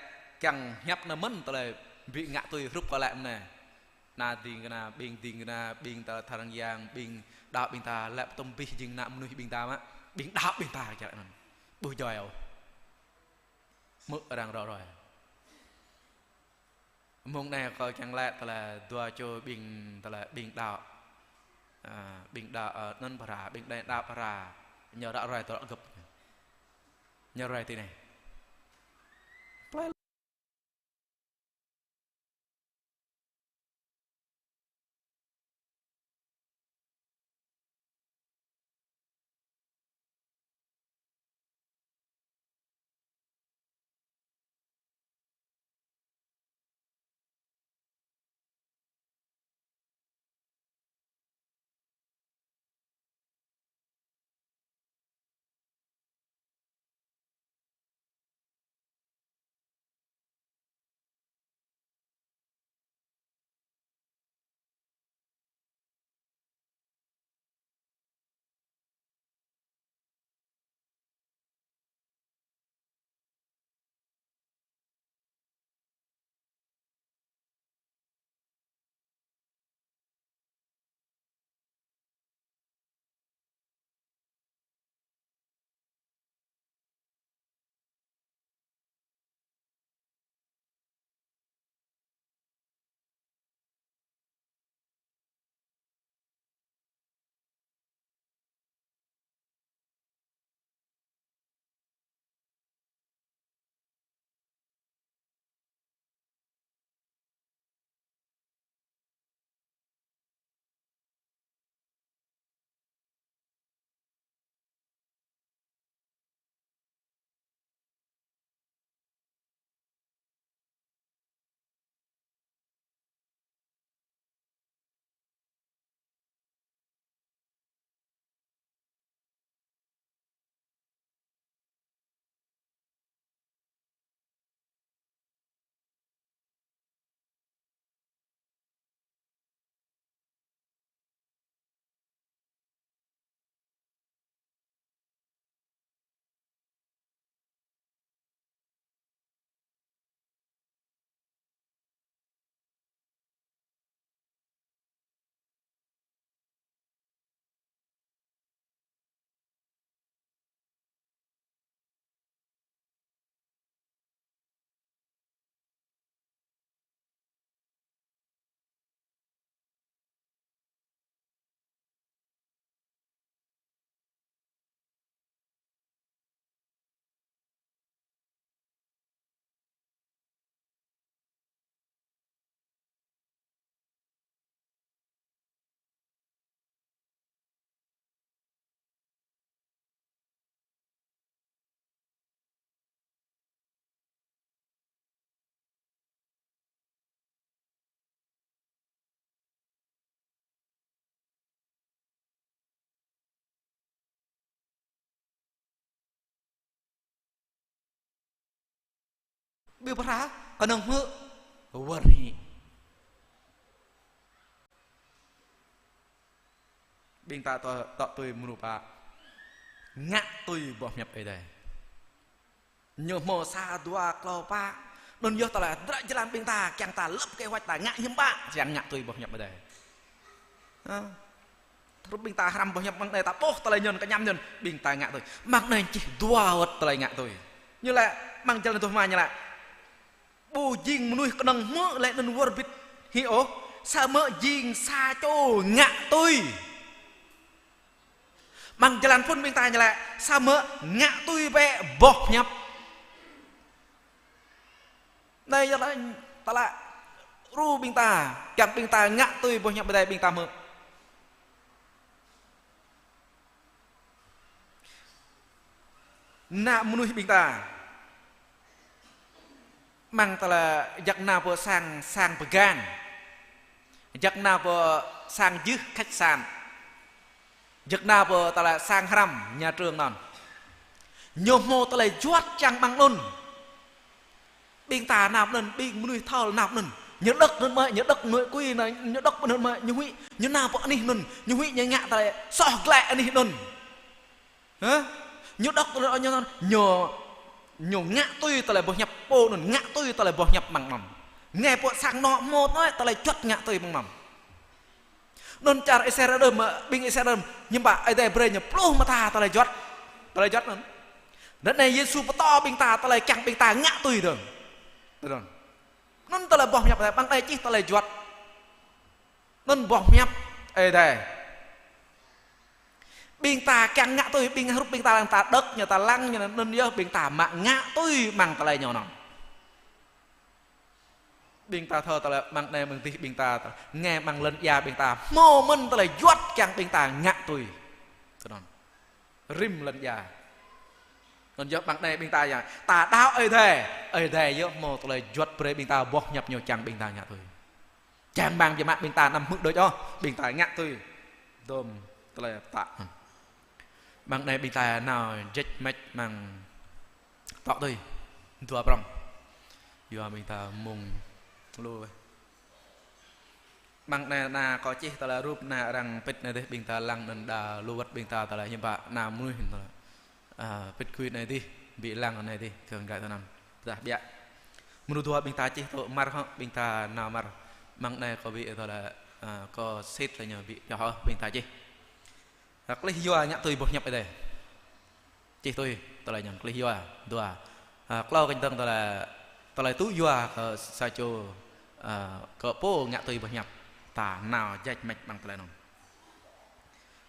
kiăng hiăp anŭn mơ̆n tơlơi ƀu ngă tui hrup kơ laĭ mơ̆n anai. Ană ding kơna, ƀing ding kơna, ƀing tơlơi tơring yang, ƀing đaŏ ƀing ta, lĕ tơm abih jing ană mơnuih ƀing ta mă, ƀing đaŏ ƀing ta kiăng laĭ anŭn. Ƀu djơ̆ ôh. Hmư̆ arăng rŏ ruai. Mơ̆ng anai kâo kiăng laĭ tơlơi dua čô ƀing, tơlơi ƀing đaŏ. Ă, ƀing đaŏ, ơ, anŭn pơra, ƀing đaŏ pơra. Ñu rŏ ruai tơlơi gơ̆p. Ñu ruai tui anai. Ƀu pơhră, kơnơ̆ng hmư̆, wơr hĭ. Ƀing ta tŏ, tŏ tui mơnuih pă. Ngă tui boh hiăp Ơi Adai. Ñu hmâo sa dua klâo pă. Anŭn yơh tơlơi hơdră jơlan ƀing ta, kiăng ta lăp kơ wăt ta ngă hiư̆m pă, kiăng ngă tui boh hiăp Ơi Adai. Ha? Hrup ƀing ta hrăm boh hiăp mơ̆ng anai ta ƀuh tơlơi ñu kơñăm ñu, ƀing ta ngă tui. Mơ̆ng anai čih dua wơ̆t tơlơi ngă tui. Ñu laĭ, mơ̆ng jơlan tơhma ñu laĭ. Ƀu jing mơnuih kơnơ̆ng hmư̆ lĕ anŭn wơr bĭt hĭ ôh, samơ̆ jing sa čô ngă tui. Mơ̆ng jơlan phŭn ƀing ta ñu laĭ, samơ̆ ngă tui bĕ boh hiăp. Anai yơh laĭ, tơlơi ru ƀing ta, kiăng ƀing ta ngă tui boh hiăp Ơi Adai ƀing ta hmư̆. Ană mơnuih ƀing ta. Mơ̆ng tơlơi jak nao pơ sang, sang pơgang. Jak nao pơ sang jưh, khách sạn. Jak nao pơ tơlơi sang hrăm, nhà trường anŭn. Ñu hmâo tơlơi juăt čang mơ̆ng anŭn. Ƀing ta nao pơ anŭn, ƀing mơnuih thâo nao pơ anŭn. Ñu đŏk anŭn mơ̆, ñu đŏk nội quy anŭn, ñu đŏk pơ anŭn mơ̆, ñu huĭ, ñu nao pơ anih anŭn, ñu huĭ ñu ngă tơlơi soh glaĭ anih anŭn. Hă? Ñu đŏk tơlơi ñu, ñu, ñu ngă tui tơlơi boh hiăp pô anŭn, ngă tui tơlơi boh hiăp mơ̆ng anŭn. Nge pô sang anŏ hmâo tơlơi, tơlơi juăt ngă tui mơ̆ng anŭn. Anŭn čar Israel đưm, ƀing Israel đưm, hiư̆m pă Ơi Adai brơi ñu pluh mơta tơlơi juăt. Tơlơi juăt anŭn. Ră anai Yêsu pơtô ƀing ta tơlơi kiăng ƀing ta ngă tui dơ̆ng. Tui anŭn. Anŭn tơlơi boh hiăp Ơi Adai, mơ̆ng anai čih tơlơi juăt. Anŭn boh hiăp Ơi Adai. Ƀing ta kiăng ngă tui, ƀing hrup ƀing ta lăng ta đŏk ñu ta lăng ñu anŭn yơh ƀing ta mă ngă tui mơ̆ng tơlơi ñu anŭn. Ƀing ta thâo tơlơi mơ̆ng anai mơ̆ng adih ƀing ta, nge mơ̆ng lŏn ia ƀing ta, hmâo mơ̆n tơlơi juăt kiăng ƀing ta ngă tui. Tui anŭn. Rĭm lŏn ia. Anŭn yơh mơ̆ng anai ƀing ta yơh, ta đaŏ Ơi Adai, Ơi Adai yơh hmâo tơlơi juăt brơi ƀing ta boh hiăp ñu kiăng ƀing ta ngă tui. Čang mơ̆ng biă mă ƀing ta anăm hmư̆ đôč ôh, ƀing ta ngă tui. Dôm tơlơi pơtă. Mơ̆ng anai ƀing ta nao jĕč mĕč mơ̆ng tŏ tui. Dua prŏng. Yua ƀing ta mông lu. Mơ̆ng anai ană kâo čih tơlơi rup ană arăng pĭt anai dih ƀing ta lăng anŭn đa lu wơ̆t ƀing ta tơlơi hiư̆m pă ană mơnuih tơlơi. Ă, pĭt kơkuh anai dih, ƀu lăng anai dih, kơ̆ng gah tơnăm. Tơdah biă. Mơnuih dua ƀing ta čih tŏ mơ̆r hŏ, ƀing ta nao mơ̆r. Mơ̆ng anai kâo ƀu tơlơi, ă, kâo sĭt laih ñu ƀu pioh ôh, ƀing ta čih. Ă, klih yua ngă tui boh hiăp Ơi Adai. Čih tui, tơlơi ñu klih yua, dua. Ă, klâo kơnh dơ̆ng tơlơi, tơlơi tŭ yua kơ sa čô, ă, kơ pô ngă tui boh hiăp. Ta nao jĕč mĕč mơ̆ng tơlơi anŭn.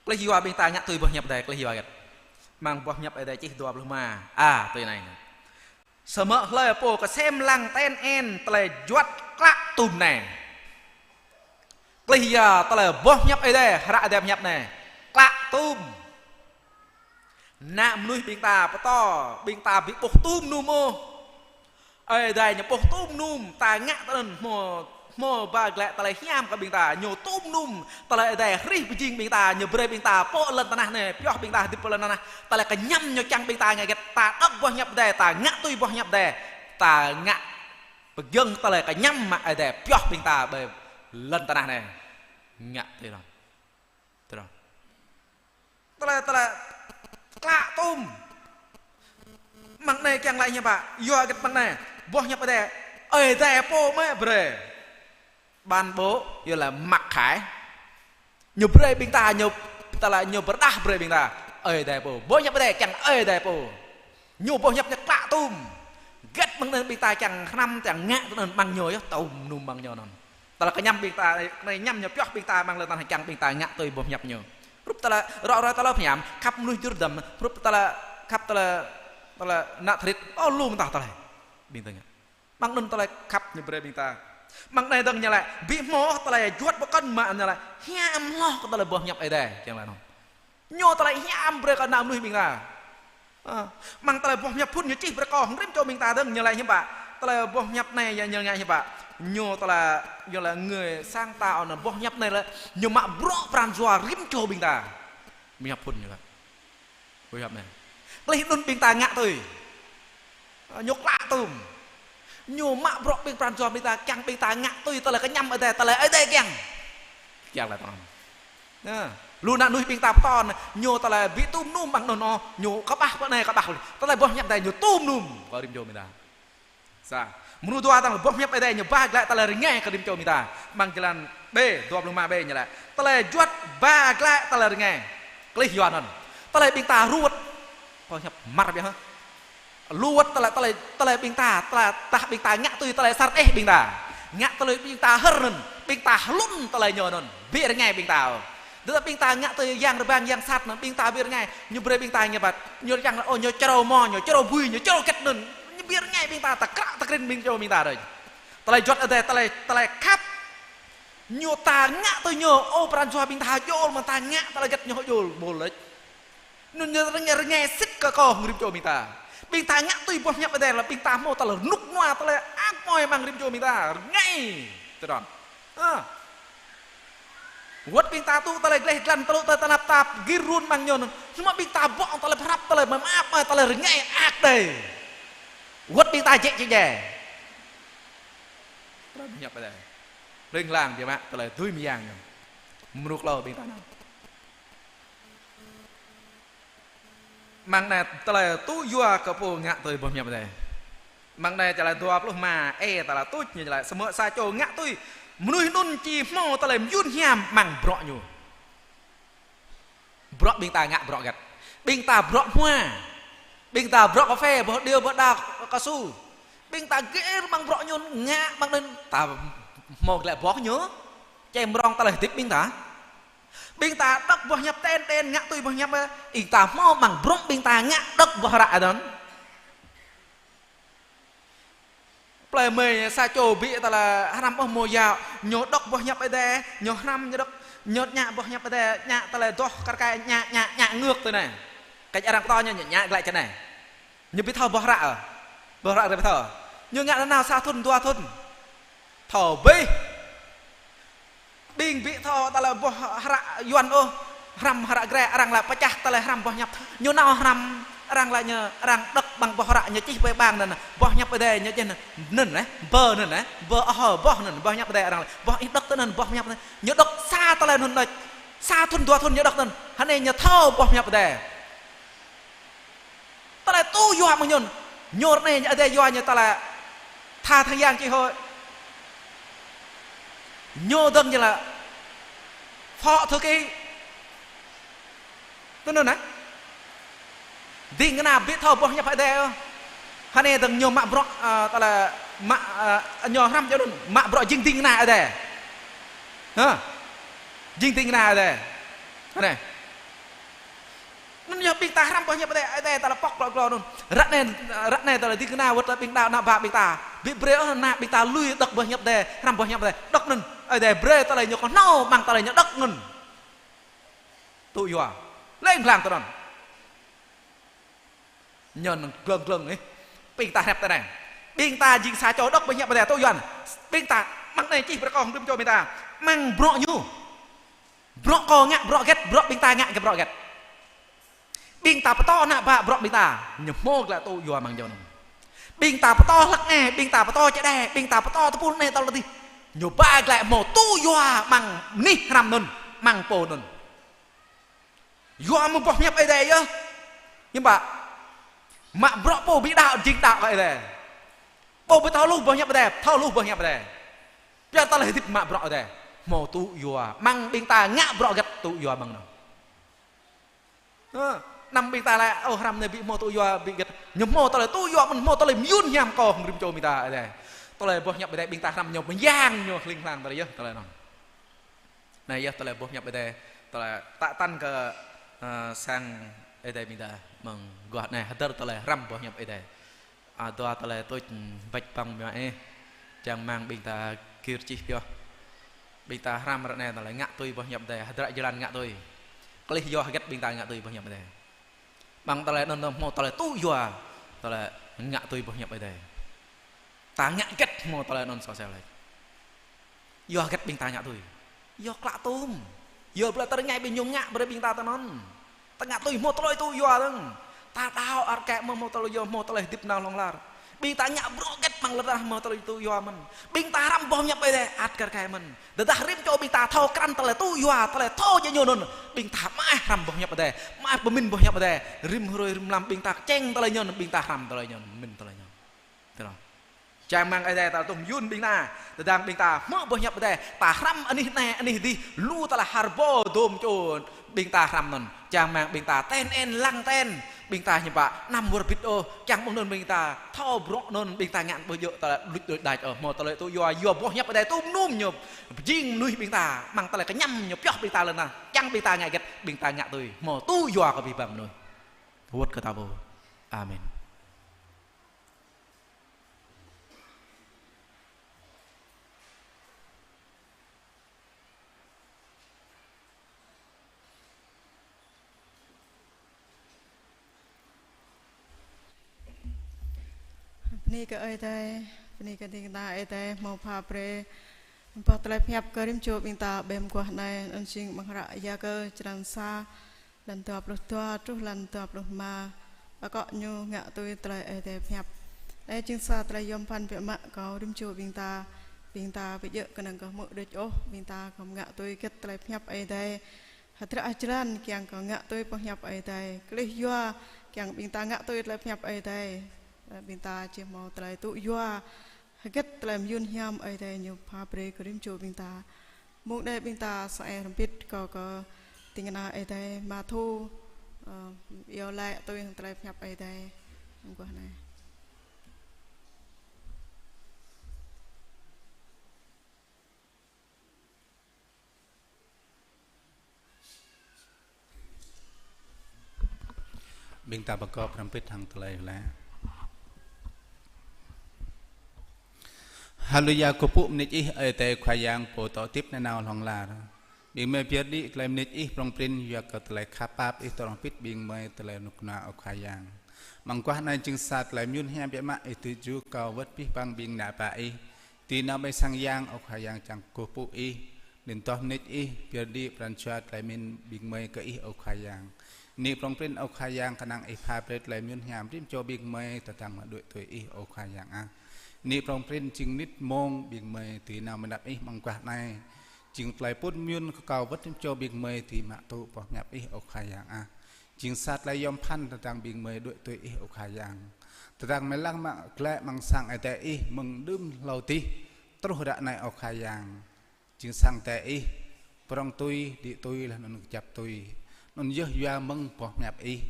Klih yua ƀing ta ngă tui boh hiăp Ơi Adai, klih yua hơget. Mơ̆ng boh hiăp Ơi Adai čih dua pluh rơma. A, tui anai. Samơ̆ hlơi pô kơsem lăng ten en tơlơi juăt klă tum anai. Klih yua tơlơi boh hiăp Ơi Adai, hră Ơi Adai pơhiăp anai. Klă tum. Ană mơnuih ƀing ta pơtô, ƀing ta ƀu ƀuh tum anŭn ôh. Ơi Adai ñu ƀuh tum anŭn, ta ngă tui anŭn hmâo, hmâo ba glaĭ tơlơi hiam kơ ƀing ta, ñu tum anŭn, tơlơi Ơi Adai hrih pơjing ƀing ta, ñu brơi ƀing ta pơ lŏn tơnah anai, pioh ƀing ta hơdip pơ lŏn tơnah, tơlơi kơñăm ñu čang ƀing ta ngă hơget, ta đŏk boh hiăp Ơi Adai, ta ngă tui boh hiăp Ơi Adai, ta ngă pơgiŏng tơlơi kơñăm mă Ơi Adai pioh ƀing ta ƀơi lŏn tơnah anai. Ngă tui anŭn. Tui anŭn. Tơlơi, tơlơi klă tum. Mơ̆ng anai kiăng laĭ hiư̆m pă, yua hơget mơ̆ng anai. Boh hiăp Ơi Adai. Ơi Adai pô mơ̆ brơi. Ban bộ, yua là mặc khải. Ñu brơi ƀing ta, ñu, tơlơi ñu pơrơđah brơi ƀing ta. Ơi Adai pô. Boh hiăp Ơi Adai kiăng Ơi Adai pô. Ñu boh hiăp ñu klă tum. Hơget mơ̆ng anŭn ƀing ta kiăng hrăm, kiăng ngă tui anŭn mơ̆ng ñu yơh, tum anŭn mơ̆ng ñu anŭn. Tơlơi kơñăm ƀing ta, anai ñăm ñu pioh ƀing ta mơ̆ng lŏn tơnah kiăng ƀing ta ngă tui boh hiăp ñu. Hrup tơlơi, rŏ rŏ tơlơi pơhiam, khăp mơnuih Jurđăm, hrup tơlơi, khăp tơlơi, tơlơi ană thrit, ơ lu mơta tơlơi. Ƀing ta ngă. Mơ̆ng anŭn tơlơi khăp ñu brơi ƀing ta. Mơ̆ng anai dơ̆ng ñu laĭ, ƀu hmâo tơlơi juăt pơkŏn mă ñu laĭ, hiam hloh kơ tơlơi boh hiăp Ơi Adai, kiăng laĭ anŭn. Ñu tơlơi hiam brơi kơ ană mơnuih ƀing ta. Ơ, mơ̆ng tơlơi boh hiăp phŭn ñu čih brơi kơ rĭm čô ƀing ta dơ̆ng ñu laĭ hiư̆m pă. Tơlơi boh hiăp anai yơh ñu ngă hiư̆m pă. Ñu tơlơi, ñu là người sáng tạo anŭn boh hiăp anai lĕ ñu mă bruă pran jua rĭm čô ƀing ta. Boh hiăp phŭn ñu laĭ. Boh hiăp anai. Klih anŭn ƀing ta ngă tui. Ơ, ñu klă tum. Ñu mă bruă ƀing pran jua ƀing ta, kiăng ƀing ta ngă tui tơlơi kơñăm Ơi Adai, tơlơi Ơi Adai kiăng. Kiăng lĕ tơnăn. Nă, lu ană mơnuih ƀing ta pơtô nă, ñu tơlơi ƀu tŭ mơnum ƀăng anŭn ôh, ñu kơƀah pơ anai kơƀah pơ adih. Tơlơi boh hiăp Ơi Adai ñu tŭ mơnum kơ rĭm čô ƀing ta. Sa, mơnuih dua tơlơi boh hiăp Ơi Adai ñu ba glaĭ tơlơi rơngai kơ rĭm čô ƀing ta. Amăng jơlan B, dua pluh rơma B ñu laĭ: Tơlơi juăt ba glaĭ tơlơi rơngai. Klih yua anŭn. Tơlơi ƀing ta ruăt. Boh hiăp mơ̆r biă hă? Ruăt tơlơi, tơlơi, tơlơi ƀing ta, tơlơi tah ƀing ta ngă tui tơlơi sat eh ƀing ta. Ngă tơlơi ƀing ta hơr anŭn, ƀing ta hlŭn tơlơi ñu anŭn. Ƀu rơngai ƀing ta. Tơdah ƀing ta ngă tui yang rơbang yang sat anŭn, ƀing ta ƀu rơngai. Ñu brơi ƀing ta ñu ƀă, ñu čang, ơ, ñu črâo mơ̆, ñu črâo bui, ñu črâo hơget anŭn. Ñu ƀu rơngai ƀing ta, ta kră ta krin ƀing čô ƀing ta đôč. Tơlơi juăt Ơi Adai, tơlơi, tơlơi khăp. Ñu ta ngă tui ñu, ơ, pran jua ƀing ta hơjol, mơ̆ng ta ngă tơlơi hơget ñu hơjol, ƀu laĭ. Anŭn ñu rơngai, rơngai sĭt kơ kâo hăng rĭm čô ƀing ta. Ƀing ta ngă tui boh hiăp Ơi Adai lĕ ƀing ta hmâo tơlơi rơnŭk rơnua, tơlơi ăt mơ̆i amăng rĭm čô ƀing ta. Rơngai. Tơdron. Ơ. Wơ̆t ƀing ta tŭ tơlơi gleh glan, tơlŭ tơlơi tơnap tap, gir run amăng ñu anŭn. Samơ̆ ƀing ta ƀuh tơlơi pơhrăp, tơlơi mơmap, tơlơi rơngai ăt đơi. Wơ̆t ƀing ta jĕ či jĕ. Tơlơi boh hiăp Ơi Adai. Hling hlang biă mă, tơlơi dưi mơyang ñu. Mruk lâo ƀing ta anŭn. Amăng anai tơlơi tŭ yua kơ pô ngă tui boh hiăp Ơi Adai. Amăng anai čơlơi dua pluh rơma, ơ, tơlơi tuč ñu čơlơi: Samơ̆ sa čô ngă tui, mơnuih anŭn či hmâo tơlơi mơyun hiam amăng bruă ñu. Bruă ƀing ta ngă bruă hơget? Ƀing ta bruă hmua. Ƀing ta bruă kơphê, boh điêu, boh đao, kơsu. Ƀing ta gir amăng bruă ñu ngă amăng anŭn ta hmâo glaĭ boh ñu. Čem rong tơlơi hơdip ƀing ta. Ƀing ta đŏk boh hiăp ten ten, ngă tui boh hiăp, ƀing ta hmâo amăng bruă ƀing ta ngă đŏk boh hră anŭn. Plơi mơi sa čô ƀu tơlơi hrăm ôh mơ̆ yua, ñu đŏk boh hiăp Ơi Adai, ñu hrăm ñu đŏk, ñu ngă boh hiăp Ơi Adai, ngă tơlơi dŏ kar kaĭ ngă, ngă, ngă ngược tui anai. Kơ arăng pơtô ñu, ñu ngă glaĭ čơ anai. Ñu ƀu thâo boh hră ôh. Boh hră ƀu thâo. Ñu ngă nanao sa thŭn, dua thŭn. Thâo bĕ. Ƀing ƀu thâo tơlơi boh hră Yuan ôh, hrăm hră Grĕk, arăng laĭ pơčah tơlơi hrăm boh hiăp. Ñu nao hrăm, arăng laĭ ñu, arăng đŏk amăng boh hră ñu čih ƀơi ƀăng anŭn, boh hiăp Ơi Adai ñu čih anŭn, anŭn, ơ, bơ anŭn, ơ, bơ, ơ, boh anŭn, boh hiăp Ơi Adai arăng laĭ. Boh ih đŏk tui anŭn, boh hiăp anŭn. Ñu đŏk sa tơlơi anŭn đôč. Sa thŭn dua thŭn ñu đŏk anŭn. Hơnai ñu thâo boh hiăp Ơi Adai. Tơlơi tŭ yua mơ̆ng ñu. Ñu ră anai Ơi Adai yua ñu tơlơi tha thăng yang chi hội. Ñu dơ̆ng ñu laĭ phó thư ký. Tui anŭn hă? Ding kơna ƀu thâo boh hiăp Ơi Adai ôh. Hơnai dơ̆ng ñu mă bruă, ơ, tơlơi mă, ơ, ñu hrăm čơ anŭn, mă bruă jing ding kơna Ơi Adai. Hă? Jing ding kơna Ơi Adai. Hơnai. Anŭn yơh ƀing ta hrăm boh hiăp Ơi Adai, Ơi Adai tơlơi pŏk klŏ klŏ anŭn. Ră anai, ră anai tơlơi ding kơna wơ̆t ƀing đaŏ ană bă ƀing ta. Ƀu brơi ôh ană ƀing ta lui đŏk boh hiăp Ơi Adai, hrăm boh hiăp Ơi Adai. Đŏk anŭn, Ơi Adai brơi tơlơi ñu kơhnâo amăng tơlơi ñu đŏk anŭn. Tŭ yua. Hling hlang tui anŭn. Ñu anŭn glông glông ih. Ƀing ta hrăp tui anai. Ƀing ta jing sa čô đŏk boh hiăp Ơi Adai tŭ yua. Ƀing ta amăng anai čih brơi kơ hăng rĭm čô ƀing ta. Amăng bruă ñu. Bruă kâo ngă bruă hơget, bruă ƀing ta ngă kơ bruă hơget. Ƀing ta pơtô ană bă bruă ƀing ta, ñu hmâo glaĭ tŭ yua amăng ñu anŭn. Ƀing ta pơtô hlăk anai, ƀing ta pơtô čơđai, ƀing ta pơtô tơpul anai tơl adih. Ñu ba glaĭ hmâo tŭ yua amăng anih hrăm anŭn, amăng pô anŭn. Yua mơ̆ng boh hiăp Ơi Adai yơh. Hiư̆m pă? Mă bruă pô ƀu đaŏ jing đaŏ kơ Ơi Adai. Pô ƀu thâo hluh boh hiăp Ơi Adai, thâo hluh boh hiăp Ơi Adai. Pioh tơlơi hơdip mă bruă Ơi Adai. Hmâo tŭ yua. Amăng ƀing ta ngă bruă hơget tŭ yua amăng anŭn. Hă, anăm ƀing ta laĭ, ơ, hrăm anai ƀu hmâo tŭ yua, ƀu hơget. Ñu hmâo tơlơi tŭ yua mơ̆n, hmâo tơlơi mơyun hiam kơ hăng rĭm čô ƀing ta Ơi Adai. Tơlơi boh hiăp Ơi Adai ƀing ta hrăm ñu mơyang ñu hling hlang tơlơi yơh, tơlơi anŭn. Anai yơh tơlơi boh hiăp Ơi Adai, tơlơi tă tăn kơ, ơ, sang Ơi Adai ƀing ta mơ̆ng guah anai hơdơr tơlơi hrăm boh hiăp Ơi Adai. A, dua tơlơi tuč, ƀač păng mơ̆ ih. Čang rơmang ƀing ta gir čih pioh. Ƀing ta hrăm ră anai tơlơi ngă tui boh hiăp Ơi Adai, hơdră jơlan ngă tui. Klih yua hơget ƀing ta ngă tui boh hiăp Ơi Adai. Amăng tơlơi anŭn hmâo tơlơi tŭ yua, tơlơi ngă tui boh hiăp Ơi Adai. Ta ngă hơget hmâo tơlơi anŭn soh sel laih. Yua hơget ƀing ta ngă tui? Yua klă tôm. Yua ƀlŏr tơrơngai ƀing ñu ngă brơi ƀing ta tui anŭn. Ta ngă tui hmâo tơlơi tŭ yua dơ̆ng. Ta đaŏ ar kĕ mơ̆ hmâo tơlơi yua, hmâo tơlơi hơdip nao hlŏng lar. Ƀing ta ngă bruă hơget Mơ̆ng lŏn tơnah hmâo tơlơi tŭ yua mơ̆n. Ƀing ta hrăm boh hiăp Ơi Adai ăt kar kaĭ mơ̆n. Tơdah rĭm čô ƀing ta thâo krăn tơlơi tŭ yua, tơlơi thâo jĕ ñu anŭn. Ƀing ta mơai hrăm boh hiăp Ơi Adai. Mơai pơmĭn boh hiăp Ơi Adai. Rĭm hrơi rĭm mlam ƀing ta čeng tơlơi ñu anŭn, ƀing ta hrăm tơlơi ñu anŭn, mĭn tơlơi ñu anŭn. Tơlơi. Čang rơmang Ơi Adai ta tŭ mơyŭn ƀing ta. Tơdang ƀing ta hmư̆ boh hiăp Ơi Adai. Ta hrăm anih anai, anih adih. Lu tơlơi har ƀô̆ dôm čô ƀing ta hrăm anŭn. Čang rơmang ƀing ta ten en lăng ten. Ƀing ta hiư̆m pă anăm wơr bĭt ôh. Čang mơ̆ng anŭn ƀing ta thâo bruă anŭn ƀing ta ngă ƀu djơ̆ tơlơi luč đôč đač ôh. Hmâo tơlơi tŭ yua, yua boh hiăp Ơi Adai tŭ mơnum ñu. Pơjing mơnuih ƀing ta, mơ̆ng tơlơi kơñăm ñu pioh ƀing ta lŏn tơnah. Čang ƀing ta ngă hơget, ƀing ta ngă tui. Hmâo tŭ yua kơ abih bang mơnuih. Wơ̆t kơ ta pô. Amen. Bơni kơ Ơi Adai, bơni kơ ding kơna Ơi Adai, hmâo pha brơi boh tơlơi pơhiăp kơ rĭm čô ƀing ta ƀơi mơguah anai, anŭn jing amăng hră Yakơ črăn sa, lăn dua pluh dua truh lăn dua pluh rơma. Akŏ ñu ngă tui tơlơi Ơi Adai pơhiăp. Anai jing sa tơlơi yom phăn biă mă kơ rĭm čô ƀing ta, ƀing ta ƀu djơ̆ kơnơ̆ng kơ hmư̆ đôč ôh, ƀing ta kơ ngă tui hơget tơlơi pơhiăp Ơi Adai. Hơdră jơlan kiăng kơ ngă tui boh hiăp Ơi Adai. Klih yua kiăng ƀing ta ngă tui tơlơi pơhiăp Ơi Adai. Ƀing ta či hmâo tơlơi tŭ yua. Hơget tơlơi mơyŭn hiam Ơi Adai ñu pha brơi kơ rĭm čô ƀing ta. Mơ̆ng anai ƀing ta sa ai hrŏm hơbĭt kâo kơ ding kơna Ơi Adai Mathu, ơ, iâu laĭ tui hăng tơlơi pơhiăp Ơi Adai. Mơguah anai. Ƀing ta pơgop hrŏm hơbĭt hăng tơlơi laĭ. Haleluya, kơkuh pơpŭ mơneč Ih, Ơi Adai Khua Yang, Pô tŏ hơdip nanao hlŏng lar. Ƀing gơmơi pơyơr đĭ tơlơi mơneč Ih prŏng prin, yua kơ tơlơi khăp pap Ih tơlơi hơbĭt ƀing gơmơi tơlơi rơnŭk rơnua, ơ Khua Yang. Mơguah anai jing sa tơlơi mơyŭn hiam biă mă Ih tơjuh kâo wơ̆t abih bang ƀing ană bă Ih. Ti nao ƀơi sang yang, ơ Khua Yang, čang kơkuh pơpŭ Ih, lin tŏh mơneč Ih, pơyơr đĭ pran jua tơlơi pơmĭn ƀing gơmơi kơ Ih, ơ Khua Yang. Anai prŏng prin, ơ Khua Yang, kơnang Ih pha brơi tơlơi mơyŭn hiam rĭm čô ƀing gơmơi, tơdang mă đuaĭ tui Ih, ơ Khua Yang ah. Anai prŏng prin jing mơnit mông ƀing gơmơi dưi nao mơnăp Ih mơguah anai. Jing tơlơi pŭn mơyŭn kơ kâo wơ̆t rĭm čô ƀing gơmơi dưi mă tŭ boh hiăp Ih, ơ Khua Yang ah. Jing sa tơlơi yom phăn tơdang ƀing gơmơi đuaĭ tui Ih, ơ Khua Yang. Tơdang gơmơi lăng mă glaĭ amăng sang Ơi Adai Ih mơ̆ng đưm hlâo adih truh ră anai, ơ Khua Yang. Jing sang Ơi Adai Ih, prŏng tui, đĭ tui, laih anŭn kơjăp tui. Anŭn yơh yua mơ̆ng boh hiăp Ih,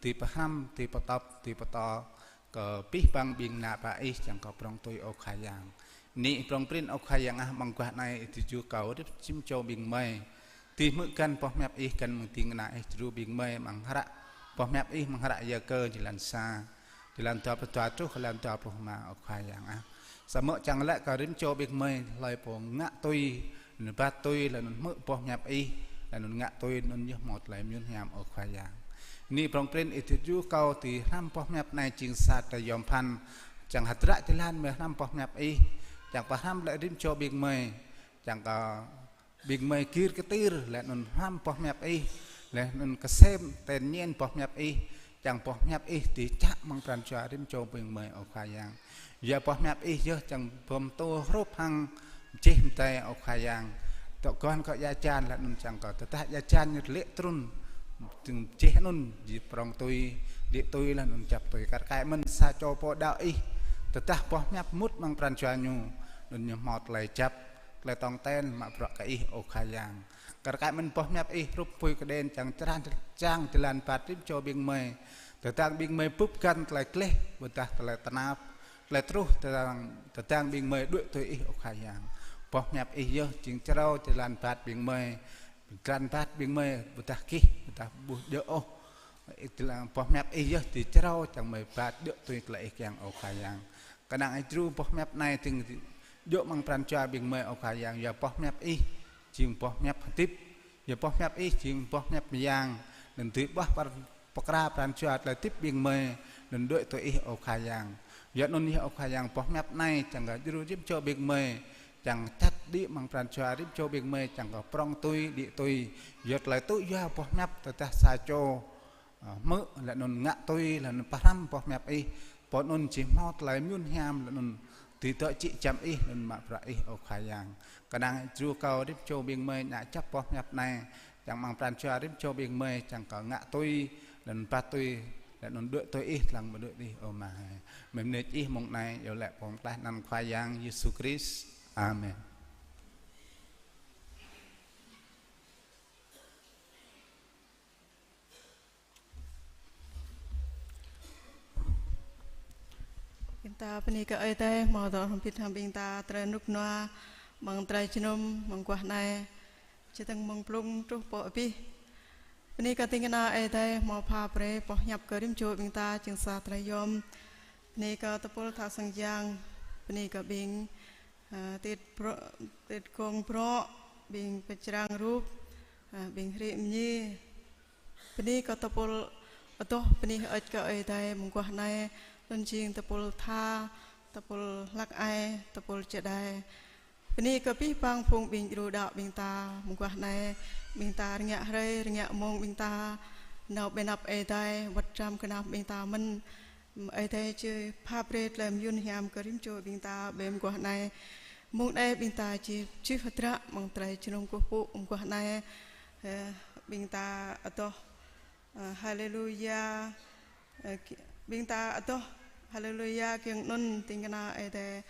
dưi pơhrăm, dưi pơtŏp, dưi pơtô kơ abih bang ƀing ană bă Ih, čang kơ prŏng tui, ơ Khua Yang. Anai prŏng prin, ơ Khua Yang ah, mơguah anai Ih tơjuh kâo wơ̆t rĭm čô ƀing gơmơi. Dưi hmư̆ găn boh hiăp Ih, găn mơ̆ng ding kơna Ih djru ƀing gơmơi amăng hră boh hiăp Ih amăng hră Yakơ jơlan sa, jơlan dua pluh dua truh jơlan dua pluh rơma, ơ Khua Yang ah. Samơ̆ čang laĭ kơ rĭm čô ƀing gơmơi hlơi pô ngă tui, anŭn bat tui, laih anŭn hmư̆ boh hiăp Ih, laih anŭn ngă tui, anŭn yơh hmâo tơlơi mơyŭn hiam, ơ Khua Yang. Anai prŏng prin Ih tơjuh kâo dưi hrăm boh hiăp anai jing sa tơlơi yom phăn, čang hơdră jơlan gơmơi hrăm boh hiăp Ih, čang pơhrăm laih rĭm čô ƀing gơmơi, čang kơ ƀing gơmơi gir kơtir, laih anŭn hrăm boh hiăp Ih, laih anŭn kơsem ten ñen boh hiăp Ih, čang boh hiăp Ih dưi čă amăng pran jua rĭm čô ƀing gơmơi, ơ Khua Yang. Yua boh hiăp Ih yơh čang pơtô hrup hăng mơčeh mơtai, ơ Khua Yang. Tŏ găn kơ ia hơjan laih anŭn čang kơ tơdah ia hơjan ñu tơlĕ trŭn, jing mơčeh anŭn, jing prŏng tui, đĭ tui laih anŭn kơjăp tui. Kar kaĭ mơ̆n sa čô pô đaŏ Ih, tơdah boh hiăp mŭt amăng pran jua ñu, anŭn ñu hmâo tơlơi kơjăp, tơlơi tong ten mă bruă kơ Ih, ơ Khua Yang. Kar kaĭ mơ̆n boh hiăp Ih hrup apui kơđen čang črăn, čang jơlan bat rĭm čô ƀing gơmơi. Tơdang ƀing gơmơi bưp găn tơlơi gleh, ƀôdah tơlơi tơnap, tơlơi truh, tơdang, tơdang ƀing gơmơi đuaĭ tui Ih, ơ Khua Yang. Boh hiăp Ih yơh jing črâo jơlan bat ƀing gơmơi, jơlan bat ƀing gơmơi, ƀôdah gih, ƀôdah ƀu djơ̆ ôh. Boh hiăp Ih yơh jing črâo čang gơmơi bat djơ̆ tui tơlơi Ih kiăng, ơ Khua Yang. Kơnang Ih djru boh hiăp anai tơ̆ng djơ̆ amăng pran jua ƀing gơmơi, ơ Khua Yang, yua boh hiăp Ih jing boh hiăp hơdip, yua boh hiăp Ih jing boh hiăp mơyang, anŭn dưi ƀuah pơ-, pơkra pran jua tơlơi hơdip ƀing gơmơi, anŭn đuaĭ tui Ih, ơ Khua Yang. Yua anŭn yơh, ơ Khua Yang, boh hiăp anai čang kơ djru rĭm čô ƀing gơmơi, čang čăt đĭ amăng pran jua rĭm čô ƀing gơmơi, čang kơ prŏng tui, đĭ tui, yua tơlơi tŭ yua boh hiăp tơdah sa čô, ơ, hmư̆, laih anŭn ngă tui, laih anŭn pơhrăm boh hiăp Ih, pô anŭn či hmâo tơlơi mơyŭn hiam, laih anŭn Tui dŏ jĕ čăm Ih, anŭn mă bruă Ih, ơ Khua Yang. Kơnang djru kơ rĭm čô ƀing gơmơi ngă čăp boh hiăp anai, čang amăng pran jua rĭm čô ƀing gơmơi, čang kơ ngă tui, anŭn pap tui, anŭn đuaĭ tui Ih, lăng mơ̆ đuaĭ Ih, ơ Ama. Mơ̆ng anai Ih mơ̆ng anai, iâu laĭ pơklaih anăn Khua Yang Yêsu Krist. Amen. Ƀing ta bơni kơ Ơi Adai, hmâo dŏ hrŏm hơbĭt hăng ƀing ta tơlơi rơnŭk rơnua, amăng tơlơi jơnum, amăng guah anai, čơdơ̆ng mơ̆ng blung truh pơ abih. Bơni kơ ding kơna Ơi Adai, hmâo pha brơi boh hiăp kơ rĭm čô ƀing ta, jing sa tơlơi yôm. Bơni kơ tơpul tha sang yang, bơni kơ ƀing, ơ, tit brô-, tit gong brŏ, ƀing pơčrang rup, ơ, ƀing hrĭ mơñi, bơni kơ tơpul adoh bơni hơơč kơ Ơi Adai mơguah anai, anŭn jing tơpul tha, tơpul hlăk ai, tơpul čơđai. Bơni kơ abih bang phung ƀing djru đaŏ ƀing ta mơguah anai, ƀing ta rơngiă hrơi, rơngiă mông ƀing ta nao ƀơi anăp Ơi Adai, wơ̆t tram gơnam ƀing ta mơ̆n. Ơi Adai či pha brơi tơlơi mơyun hiam kơ rĭm čô ƀing ta ƀơi mơguah anai. Mông anai ƀing ta či čih hơdră amăng tơlơi jơnum kơkuh pơpŭ mơguah anai. Ơ, ƀing ta adoh, ơ, Haleluya. Ơ, ki-, ƀing ta adoh Haleluya kiăng anŭn ding kơna Ơi Adai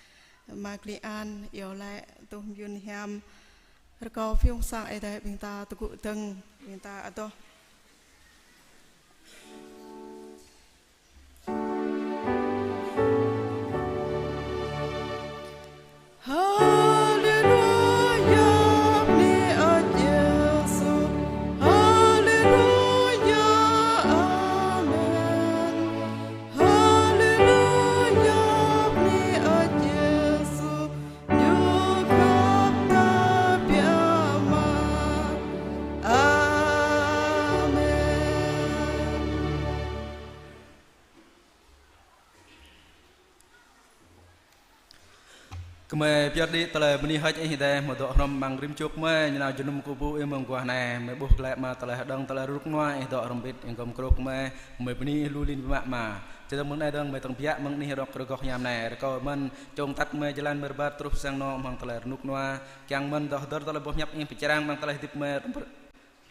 Ama Kli An iâu laĭ tuh mơyun hiam. Rơkâo phung sang Ơi Adai ƀing ta tơgŭ dơ̆ng, ƀing ta adoh. Haleluya, bơni hơơč Yêsu. Haleluya, amen. Haleluya, bơni hơơč Yêsu. Ñu khăp ta biă mă. Amen. Gơmơi pơyơr đĭ tơlơi bơni hơơč Ih Adai, hmâo dŏ hrŏm amăng rĭm čô gơmơi, ñu nao jơnum kơkuh pơpŭ Ih mơguah anai, gơmơi ƀuh glaĭ mă tơlơi hơđong tơlơi rơnŭk rơnua Ih dŏ hrŏm hơbĭt, ih gŏm kruk gơmơi, gơmơi bơni Ih lu lin biă mă. Čơdơ̆ng mơ̆ng anai dơ̆ng gơmơi tơ̆ng biă mơ̆ng anih rŏk rơgoh hiam anai, rơkâo mơ̆n čong tăt gơmơi jơlan mơ̆ rơbat truh sang anŏ amăng tơlơi rơnŭk rơnua, kiăng mơ̆n dŏ hơdơr tơlơi boh hiăp Ih pơčrang amăng tơlơi hơdip gơmơi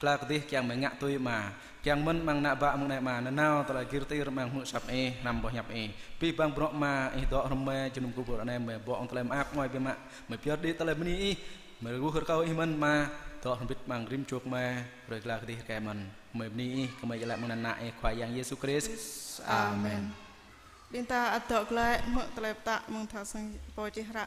Pla kơdih kiăng gơmơi ngă tui Ama. Kiăng mơ̆n amăng ană bă mơ̆ng anai Ama, nanao tơlơi gir tir amăng hmư̆ asăp Ih, hrăm boh hiăp Ih. Abih bang bruă Ama, Ih dŏ hrŏm gơmơi, jơnum kơkuh pơpŭ anai gơmơi ƀuh tơlơi mơak, ngui biă mă, gơmơi pơyơr đĭ tơlơi bơni Ih, gơmơi rơgoh rơkâo Ih mơ̆n Ama, dŏ hrŏm hơbĭt amăng rĭm čô gơmơi, brơi pla kơdih rơkơi mơ̆n. Gơmơi bơni Ih, gơmơi iâu laĭ amăng anăn Ană Ih Khua Yang Yêsu Krist. Amen. Amen. Ƀing ta ăt dŏ glaĭ hmư̆ tơlơi pơtă mơ̆ng tha sang pô čih hră.